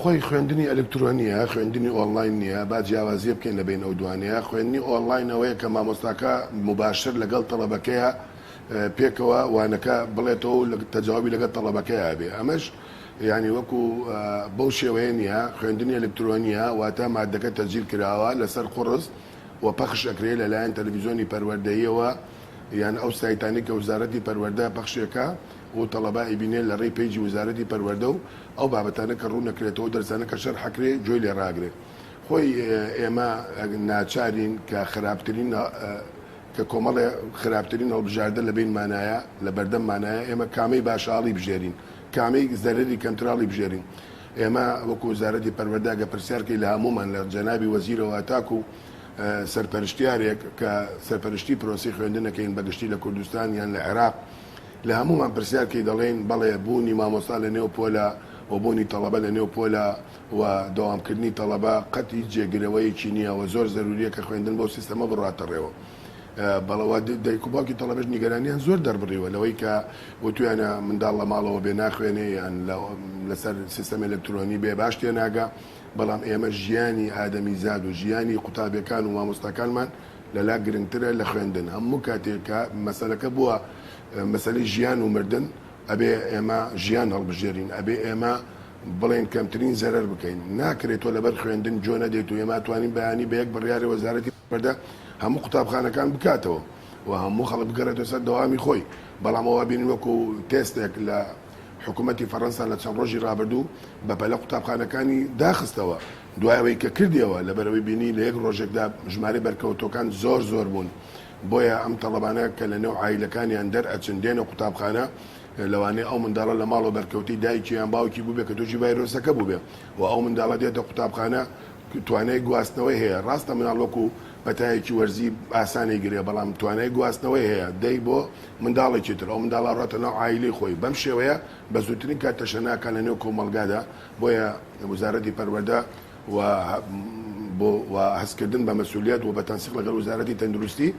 خۆی خوێندنی ئەلکترۆنیە خوێندنی ئۆنڵاین نیە با جیاوازیە بکەین لە بەین ئەو دوانەیە خوێندنی ئۆنڵاین ئەوەیە کە مامۆستاکە موباشر لەگەڵ تەڵەبەکەیە پێکەوە وانەکە بڵێتەوە و تەجاوبی لەگەڵ تەڵەبەکەیا هەبێ ئەمەش یانی وەکو بەو شێوەیە نیە خوێندنی ئەلکترۆنیە واتە مادەکە تەجیل کراوە لەسەر قوڕس و پەخش ئەکرێ لەلایەن تەلەفیزیۆنی پەروەردەییەوە یان ئەو سایتانەی کە وزارەتی پەروەردە پەخشێکا و تەڵەبە ئەیبینێ لە ڕێی page ی وزارەتی پەروەردە و ئەو بابەتانە کە ڕوون ئەکرێتەوە دەرسانە کە شەرح ئەکرێ گوێی لێ ڕاگرێ خۆی ئێمە ناچارین کە خراپترین کە کۆمەڵێ خراپترین هەڵبژاردە لە بەینمانایە لە بەردەممانایە ئێمە کامەی باشە هەڵیبژێرین کامەی زەرەری کەمترە هەڵیبژێرین ئێمە وەکو وەزارەتی پەروەردە گە پرسیار کەی لە هەموومان لە جەنابی وەزیرەوە هەتاکو سەرپەرشتیارێک کە سەرپەرشتی پرۆسەی خوێندن ئەکەین بە گشتی لە کوردستان یان لە عێراق لە هەموومان پرسیار کەی دەڵێین بەڵێ بوونی مامۆستا لە نێو پۆلە و بوونی تەڵەبە لە نێو پۆلە و دەوامکردنی تەڵەبە قەت هیچ جێگرەوەیەکی نییە و زۆر زەرورییە کە خوێندن بەو سیستەمە بڕواتە ڕێوە. بەڵێ و دایک و باوکی تەڵەبەش نیگەرانیان زۆر دەربڕیوە لەوەی کە وتویانە منداڵ لە ماڵەوە بێ ناخوێنێ یان لەسەر سیستەمی ئەلکترۆنی بێ باش تێناگا بەڵام ئێمە ژیانی ئادەمیزاد و ژیانی قوتابیەکان و مامۆستاکانمان لەلا گرنگترە لە خوێندن هەموو کاتێک کە مەسەلەکە بووە مەسەلەی ژیان و مردن ئەبێ ئێمە ژیان هەڵبژێرین ئەبێ ئێمە بڵێن کەمترین زەرەر بکەین ناکرێت تۆ لەبەر خوێندن جۆ نەدەیت و ئێمە توانین بەیانی بە یەک بڕیاری وەزارەتی پەروەردە هەموو قوتابخانەکان بکاتەوە و هەموو خەڵک بگەڕێتەوە سەر دەوامی خۆی بەڵام ئەوە بینین وەکو تێستێک لە حکوومەتی فەڕەنسا لە چەند ڕۆژی ڕابردوو بەپەلە قوتابخانەکانی داخستەوە دوای ئەوەی کە کردیەوە لەبەرئەوەی بینی لە یەک ڕۆژێکدا ژمارەی بەرکەوتووەکان زۆر زۆر بوون بۆیە ئەم تەڵەبانە کە لە نێو عایلەکانیان دەرئەچن دێنە قوتابخانە لەوانەیە ئەو منداڵە لە ماڵەوە بەرکەوتەی دایکی یان باوکی بووبێ کە تووشی ڤایرۆسەکە بووبێ و ئەو منداڵە دێتە قوتابخانە توانای گواستنەوەی هەیە ڕاستە مناڵ وەکو پەتایەکی وەرزی ئاسان ئەیگرێ بەڵام توانای گواستنەوەی هەیە دەی بۆ منداڵێکی تر ئەو منداڵە ڕاتە ناو عایلەی خۆی بەم شێوەیە بە زووترین کات تەشەناکا لە نێو کۆمەڵگادا بۆیە وەزارەتی پەروەردە و بۆ و هەستکردن بە مەسولیەت و بە تەنسیق لەگەڵ وەزارەتی تەندروستی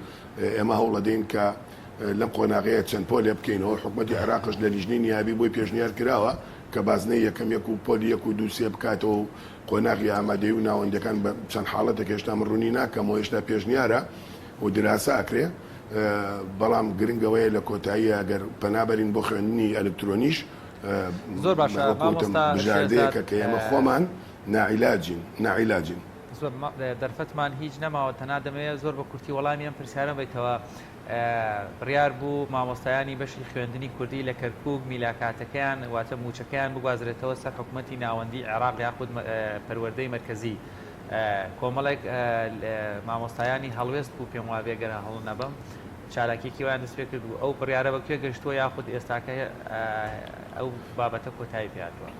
ئێمە هەوڵەدەین کە لەم قۆناغەیە چەند پۆلێ بکەینەوە، حکومەتی عێراقش لە لیژنەی نیابی بۆی پێشنیار کراوە. کە بازنەی یەکەم یەک و پۆلی یەک و دوو سێ بکاتەوە و قۆناغی ئامادەیی و ناوەندیەکان بە چەند حاڵەتێک هێشتا من ڕوونی ناکەمەوە هێشتا پێشنیارە و دراسە ئەکرێ بەڵام گرنگ ئەوەیە لە کۆتاییە گەر پەنا بەرین بۆ خوێندنی ئەلکترۆنیش زۆر باشە وەکو وتم مامۆستا شێرزاد بژاردەیەکە کە ئێمە خۆمان ناعیلاجین ناعیلاجین. زۆر دەرفەتمان هیچ نەماوە تەنها دەمەوێت زۆر بە کورتی وەڵامی ئەم پرسیارەم بەیتەوە بڕیار بوو مامۆستایانی بەشی خوێندنی کوردی لە کەرکووک میلاکاتەکەیان واتە مووچەکەیان بگوازرێتەوە سەر حکومەتی ناوەندی عێراق یاخود پەروەردەی مەرکەزی کۆمەڵێک مامۆستایانی هەڵوێست بوو پێم وابێ گەر هەڵە نەبم چالاکیەکی وایان دەست پێ کرد بوو ئەو بڕیارە بە کوێ گەشتووە یاخود ئێستاکە ئەو بابەتە کۆتایی پێ هاتووە؟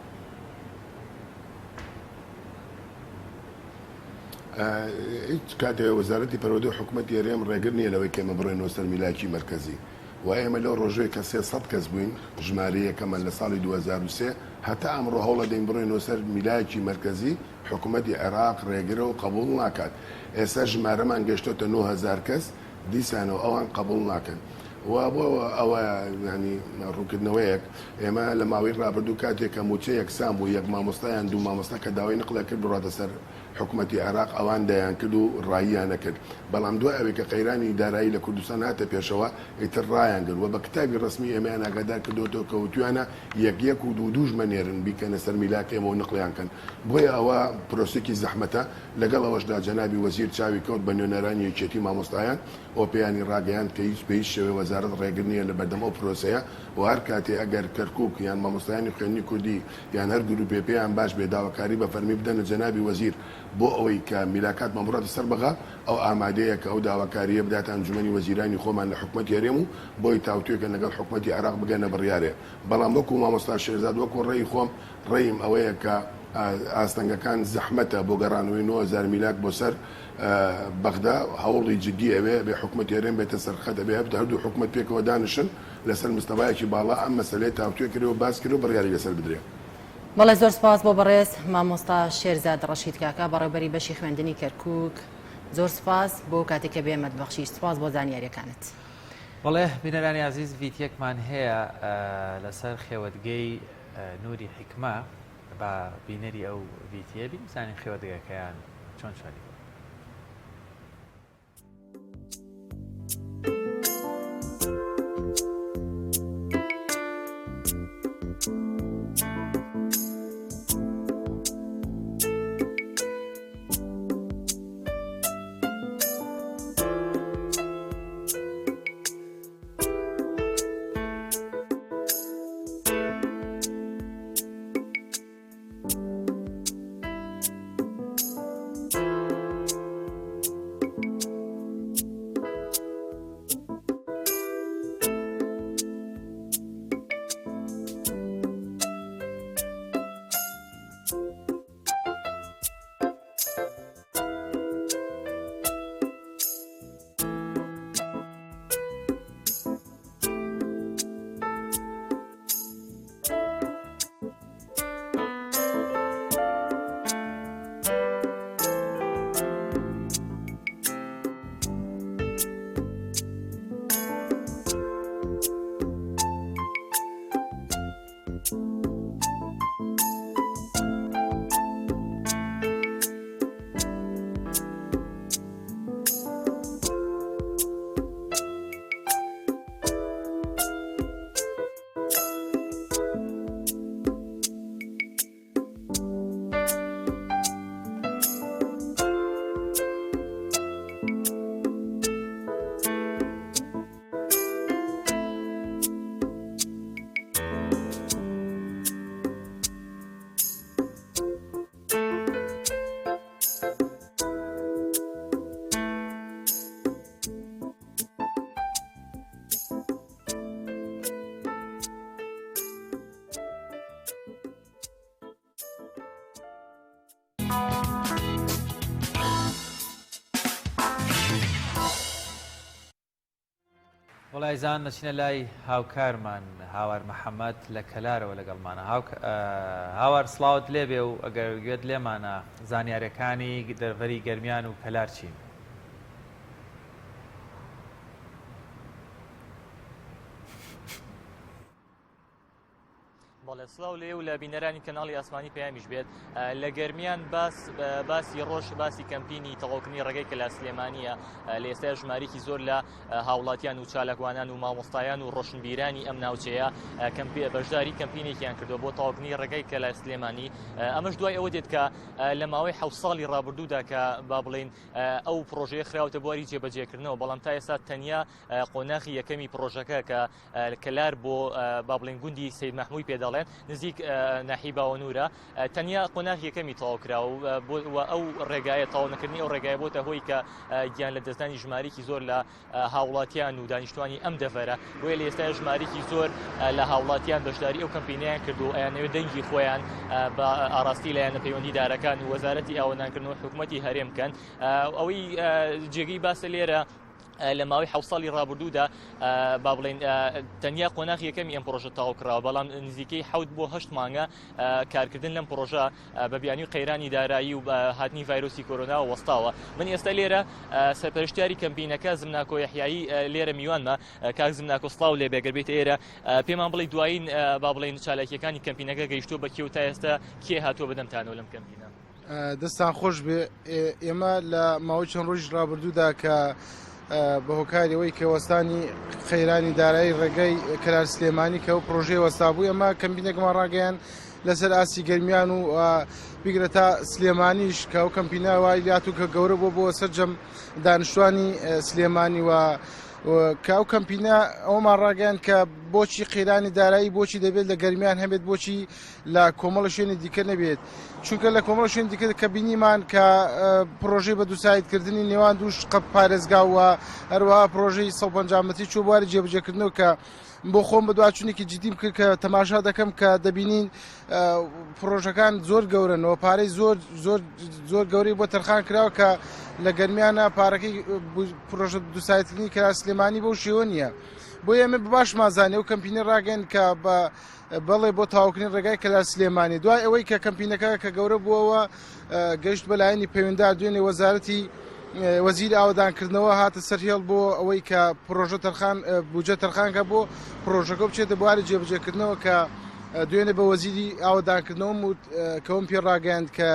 هیچ کاتێ وەزارەتی پەروەردە و حکومەتی هەرێم ڕێگر نییە لەوەی کە ئێمە بڕۆینەوە سەر میلاکی مەرکەزی و ئێمە لەو ڕۆژەی کە 300 کەس بووین ژمارە یەکەمان لە ساڵی 2003 هەتا ئەمڕۆ هەوڵەدەین بڕۆینەوە سەر میلاکی مەرکەزی حکومەتی عێراق ڕێگرە و قبوڵ ناکات ئێستا ژمارەمان گەشتۆتە 9000 کەس دیسانەوە ئەوان قبوڵ ناکەن و بۆ ئەوە یانی ڕوونکردنەوەیەک ئێمە لە ماوەی ڕابردوو کاتێک کە مووچە یەکسان بوو یەک مامۆستا یان دوو مامۆستا کە داوای نقڵ کرد بڕاتە سەر حکومەتی عێراق ئەوان دەیانکرد و ڕاییان نەکرد بەڵام دوای ئەوەی کە قەیرانی دارایی لە کوردستان هاتە پێشەوە ئیتر ڕایان گرت و بە کتابی ڕەسمی ئێمەیان ئاگادار کردۆتەوە کە وتویانە یەک یەک و دوو دووش مەنێرن بیکەنە سەر میلاک ئێمە و نقڵیان کەن بۆیە ئەوە پرۆسێکی زەحمەتە لەگەڵ ئەوەشدا جەنابی وەزیر چاوی کەوت بە نوێنەرانی یەکێتی مامۆستایان و پێیانی ڕاگەیاند کە هیچ بە هیچ شێوەیە وەزارەت ڕێگر نییە لە بەردەم ئەو پرۆسەیە و هەر کاتێ ئەگەر کەرکوک یان مامۆستایانی خوێندنی کوردی یان هەر گروپێ پێیان باش بێ داواکاری بە فەرمی بدەنە جەنابی وەزیر بۆ ئەوەی کە میلاکاتمان بڕاتە سەر بەغا ئەو ئامادەیە کە ئەو داواکارییە بداتە ئەنجومەنی وەزیرانی خۆمان لە حکومەتی هەرێم و بۆی تاوتوێ کەن لەگەڵ حکومەتی عێراق بگەنە بڕیارێ بەڵام وەکو مامۆستا شێرزاد وەکو ڕەئی خۆم ڕەیم ئەوەیە کە ئاستەنگەکان زەحمەتە بۆ گەڕانەوەی 9000 میلاک بۆ سەر بەغدا هەوڵی جدی ئەوێ ئەبێ حکومەتی هەرێم بێتە سەر خەت ئەبێ هەردوو حکومەت پێکەوە دانیشن لەسەر مستەوایەکی باڵا ئەم مەسەلەیە تاوتوێ کرێ و باس کرێ و بڕیاری لەسەر بدرێ. بەڵێ زۆر سپاس بۆ بەڕێز مامۆستا شێرزاد ڕەشید کاکە بەڕێوبەری بەشی خوێندنی کەرکوک زۆر سپاس بۆ کاتێک کە بێمەت بەخشی سپاس بۆ زانیاریەکانت. بەڵێ بینەرانی ئازیز ڤیتیەکمان هەیە لەسەر خێوەتگەی نوری حیکمە با بینەری ئەو ڤیتیە بین بزانین خێوەتگەکەیان چۆن چۆنی بوو. وەڵا ئیزان دەچینە لای هاوکارمان هاوار محەممەد لە کەلارەوە لەگەڵمانە هاوار سڵاوت لێبێ و ئەگەر گوێت لێمانە زانیارەکانی دەرڤەری گەرمیان و کەلار چین؟ بەڵێ. سڵاو لێ و لە بینەرانی کەناڵی ئاسمانی پەیامیش بێت لە گەرمیان باس باسی ڕۆژ باسی کەمپینی تەواوکردنی ڕێگەی کەلار سلێمانیە لە ئێستا ژمارێکی زۆر لە هاوڵاتیان و چالاکوانان و مامۆستایان و ڕۆشنبیرانی ئەم ناوچەیە کەمپی بەشداری کەمپینێکیان کردووە بۆ تەواوکردنی ڕێگەی کەلار سلێمانی ئەمەش دوای ئەوە دێت کە لە ماوەی حە ساڵی ڕابردوودا کە با بڵین ئەو پرۆژەیە خراوتە بواری جێبەجێکردنەوە بەڵام تا ئێستا تەنیا قۆناخی یەکەمی پرۆژەکە کە کەلار بۆ با بڵێن گوندی سید مەحمووی پێ دەڵێن نزیک ناحی باوەنورە تەنیا قۆناغ یەکەمی تەواو کرا و ئەو ڕێگایە تەواو نەکردنی ئەو ڕێگای بۆتە هۆی کە گیان لە دەستدانی ژمارێکی زۆر لە هاوڵاتیان و دانیشتوانی ئەم دەڤەرە بۆیە لە ئێستا ژمارێکی زۆر لە هاوڵاتیان بەشداری ئەو کەمپینیان کرد و ئەیانەوێت دەنگی خۆیان بە ئاڕاستی لایەنە پەیوەندیدارەکان و وەزارەتی ئاوەدانکردن و حکوومەتی هەرێم بکەن ئەوەی جێگەی باسە لێرە لە ماوەی حە ساڵی ڕابردوودا با بڵێن تەنیا قۆناغ یەکەمی ئەم پرۆژە تاو کراوە بەڵام نزیکەی حوت بۆ هەشت مانگە کارکردن لەم پرۆژە بە بیانی قەیرانی دارایی و هاتنی ڤایرۆسی کۆرۆنا وەستاوە من ئێستا لێرە سەرپەرشتیاری کەمپینەکە زمناکۆ یحیایی لێرە میوانمە کاک زمناکۆ سڵاو لێ بێگەر بیت ئێرە پێمان بڵێ دوایین با بڵێن چالاکیەکانی کەمپینەکە گەیشتووە بە کێ و تا ئێستا کێ هاتووە بەدەمتانەوە لەم کەمپینە؟ دەستان خۆش بێ ئێمە لە ماوەی چەند ڕۆژی ڕابردوودا کە بە هۆکاری ئەوەی کە وەستانی قەیرانی دارایی ڕێگەی کەلار سلێمانی کە ئەو پرۆژەی وەستا بوو ئێمە کەمپینێکمان ڕاگەیان لەسەر ئاستی گەرمیان و بیگرە تا سلێمانیش کە ئەو کەمپینە وای لاتوو کە گەورە بۆ بۆ سەرجەم دانیشتوانی سلێمانی و کە ئەو کەمپینە ئەومان ڕاگەیان کە بۆچی قەیرانی دارایی بۆچی دەبێت لە گەرمیان هەبێت بۆچی لە کۆمەڵە شوێنی دیکە نەبێت چونکە لە کۆمەڵە شوێن دیکە کە بینیمان کە پرۆژەی بە دووسایدکردنی نێوان دوو قەپ پارێزگا و هەروەها پرۆژەی 150 متری چوو بواری جێبەجێکردنەوە کە بۆ خۆم بەدواچوونێکی جدیم کرد کە تەماشا دەکەم کە دەبینین پرۆژەکان زۆر گەورەنەوە پارەی زۆر زۆر زۆر گەورەی بۆ تەرخان کراوە کە لە گەرمیانە پارەکەی پرۆژە دووسایتکردنی کرا سلێمانی بەو شێوە نییە بۆ ئێمە باشمان زانێ و کەمپینی ڕاگەن کە بە بەڵێ بۆ تەواوکردنی ڕێگای کەلار سلێمانی دوای ئەوەی کە کەمپینەکە کە گەورە بووەوە گەشت بە لایەنی پەیوەندار دوێنێ وەزارەتی وەزیر ئاوەدانکردنەوە هاتە سەر هێڵ بۆ ئەوەی کە پرۆژە تەرخان بودجە تەرخانکە بۆ پرۆژەکە بچێتە بواری جێبەجێکردنەوە کە دوێنێ بە وەزیری ئاوەدانکردنەوەم وت کەوم پێ ڕاگەیاند کە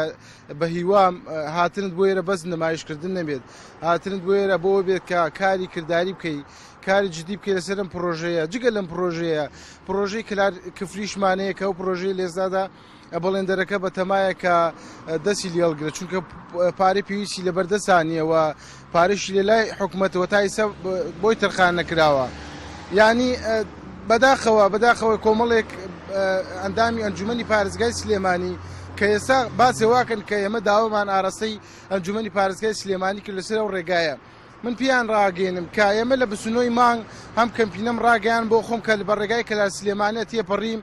بە هیوام هاتنت بۆ ئێرە بەس نمایشکردن نەبێت هاتنت بۆ ئێرە بۆ بێت کە کاری کرداری بکەی کاری جدی بکەی لەسەر ئەم پڕۆژەیە جگە لەم پڕۆژەیە پڕۆژەی کلار کفریشمان هەیە کە ئەو پڕۆژەی لێزدادا بەڵێندەرەکە بە تەمایە کە دەستی لێڵگرە چونکە پارەی پێویستی لە بەردەسانیەوە پارەشی لە لای حکومەتەوە تا ئیسە بۆی تەرخان نەکراوە یعنی بەداخەوە بەداخەوە کۆمەڵێک ئەندامی ئەنجومەنی پارێزگای سلێمانی کە ئێستا باسی واکەن کە ئێمە داوامان ئاراستەی ئەنجومەنی پارێزگای سلێمانی کرد لەسەر ئەو ڕێگایە من پێیان ڕاگەیەنم کە ئێمە لە 29 مانگ هەم کەمپینەم ڕاگەیان بۆ خۆم کە بە ڕێگای کەلار سلێمانە تێپەڕیم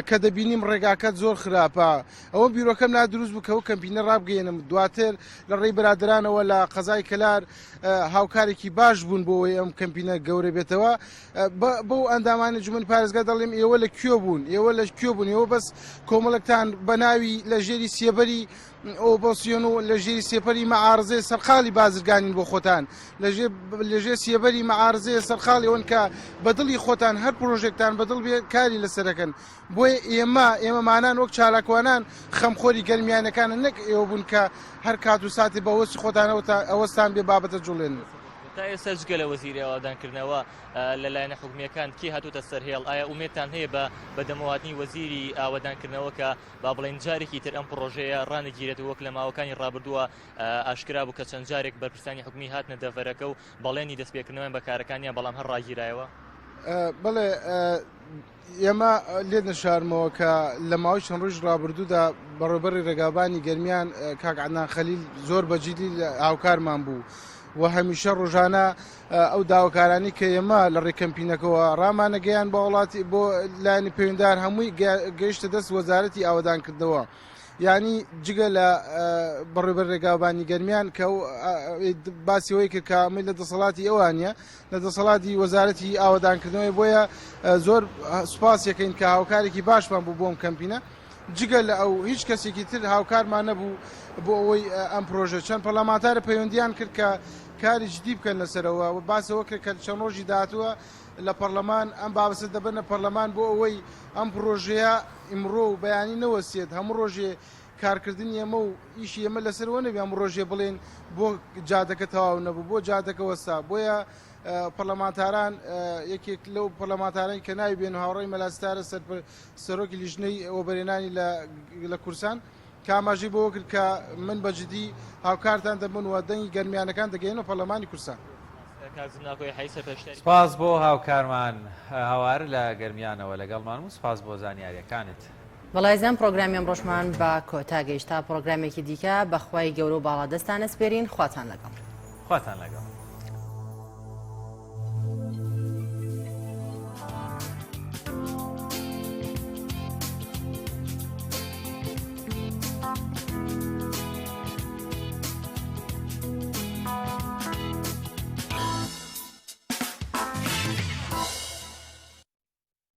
کە دەبینیم ڕێگاکەت زۆر خراپە ئەوە بیرۆکەم لا دروست بوو کە ئەو کەمپینە ڕابگەیەنم دواتر لە ڕێی برادرانەوە لە قەزای کەلار هاوکارێکی باش بوون بۆ ئەوەی ئەم کەمپینە گەورە بێتەوە بەو ئەندامانی ئەنجومەنی پارێزگا دەڵێم ئێوە لە کوێ بوون ئێوە لە کوێ بوون ئێوە بەس کۆمەڵێکتان بە ناوی لە ژێری سێبەری ئۆپۆسیۆن و لە ژێری سێپەری مەعارزەی سەرقاڵی بازرگانین بۆ خۆتان لە ژێر سێبەری مەعارزەیە سەرقاڵی ئەوەن کە بە دڵی خۆتان هەر پرۆژێکتان بە دڵ بێ کاری لەسەرەکەن بۆیە ئێمە ئێمەمانان وەک چالاکوانان خەمخۆری گەرمیانەکانن نەک ئێوە بوون کە هەر کات و ساتی بە وەستی خۆتانەوە تا ئەوەستان بێ بابەتە جوڵێن. تا ئێستا جگە لە وەزیری ئاوەدانکردنەوە لە لایەنە حکومییەکان کێ هاتووتە سەر هێڵ؟ ئایا ئومێدتان هەیە بە بەدەمەوەهاتنی وەزیری ئاوەدانکردنەوە کە با بڵێین جارێکی تر ئەم پڕۆژەیە ڕانەگیرێت و وەک لە ماوەکانی ڕابردووە ئاشکرا بوو کە چەند جارێک بەرپرسانی حکومی هاتنە دەڤەرەکە و بەڵێنی دەستپێکردنەوەیان بە کارەکانیان بەڵام هەر ڕاگیرایەوە؟ بەڵێ ئێمە لێت نەشارمەوە کە لە ماوەی چەند ڕۆژی ڕابردوودا بەڕێوبەری ڕێگاوبانی گەرمیان کاک عەدنان خەلیل زۆر بە جیدی هاوکارمان بوو و هەمیشە ڕۆژانە ئەو داواکارانی کە ئێمە لە ڕێی کەمپینەکەوە ڕامانەگەیان بە وڵاتی بۆ لایەنی پەیوەندار هەمووی گەیشتە دەست وەزارەتی ئاوەدانکردنەوە یعنی جگە لە بەڕێوبەر ڕێگاوبانی گەرمیان کە باسی ئەوەی کرد کە ئەمەی لە دەسەڵاتی ئەوانە لە دەسەڵاتی وەزارەتی ئاوەدانکردنەوەی بۆیە زۆر سوپاس یەکەین کە هاوکارێکی باشمان بوو بۆم کەمپینە جگە لە ئەو هیچ کەسێکی تر هاوکارمان نەبوو بۆ ئەوەی ئەم پرۆژە چەند پەرلەمانتارە پەیوەندیان کرد کە کاری جدی بکەن لەسەرەوە و باس ئەوە کرد کە چەند ڕۆژی داهاتووە. لە پەڕلەمان ئەم بابەسە دەبەنە پەڕلەمان بۆ ئەوەی ئەم پڕۆژەیە ئیمڕۆ و بەیانی نەوەستێت هەموو ڕۆژێ کارکردنی ئێمە و ئیشی ئێمە لەسەر ئەوە نەبێ هەموو ڕۆژێ بڵێن بۆ جادەکە تەواو نەبوو بۆ جادەکە وەستا بۆیە پەرلەمانتاران یەکێک لەو پەرلەمانتارانی کە ناوی بێن هاوڕێی مەلا ستارە سەرۆکی لیژنەی وەبەرهێنانی لە کوردستان کە ئاماژەی بەوە کرد کە من بە جدی هاوکارتان دەبن و دەنگی گەرمیانەکان دەگەیەنە پەرلەمانی کوردستان. سپاس بۆ هاوکارمان هاوار لە گەرمیانەوە لەگەڵمان و سپاس بۆ زانیاریەکانت. بەڵێ ئازیزان پڕۆگرامی ئەمڕۆشمان بە کۆتا گەیشت تا پڕۆگرامێکی دیکە بە خوای گەورە و باڵادەستان ئەسپێرین خواتان لەگەڵ. خواتان لەگەڵ.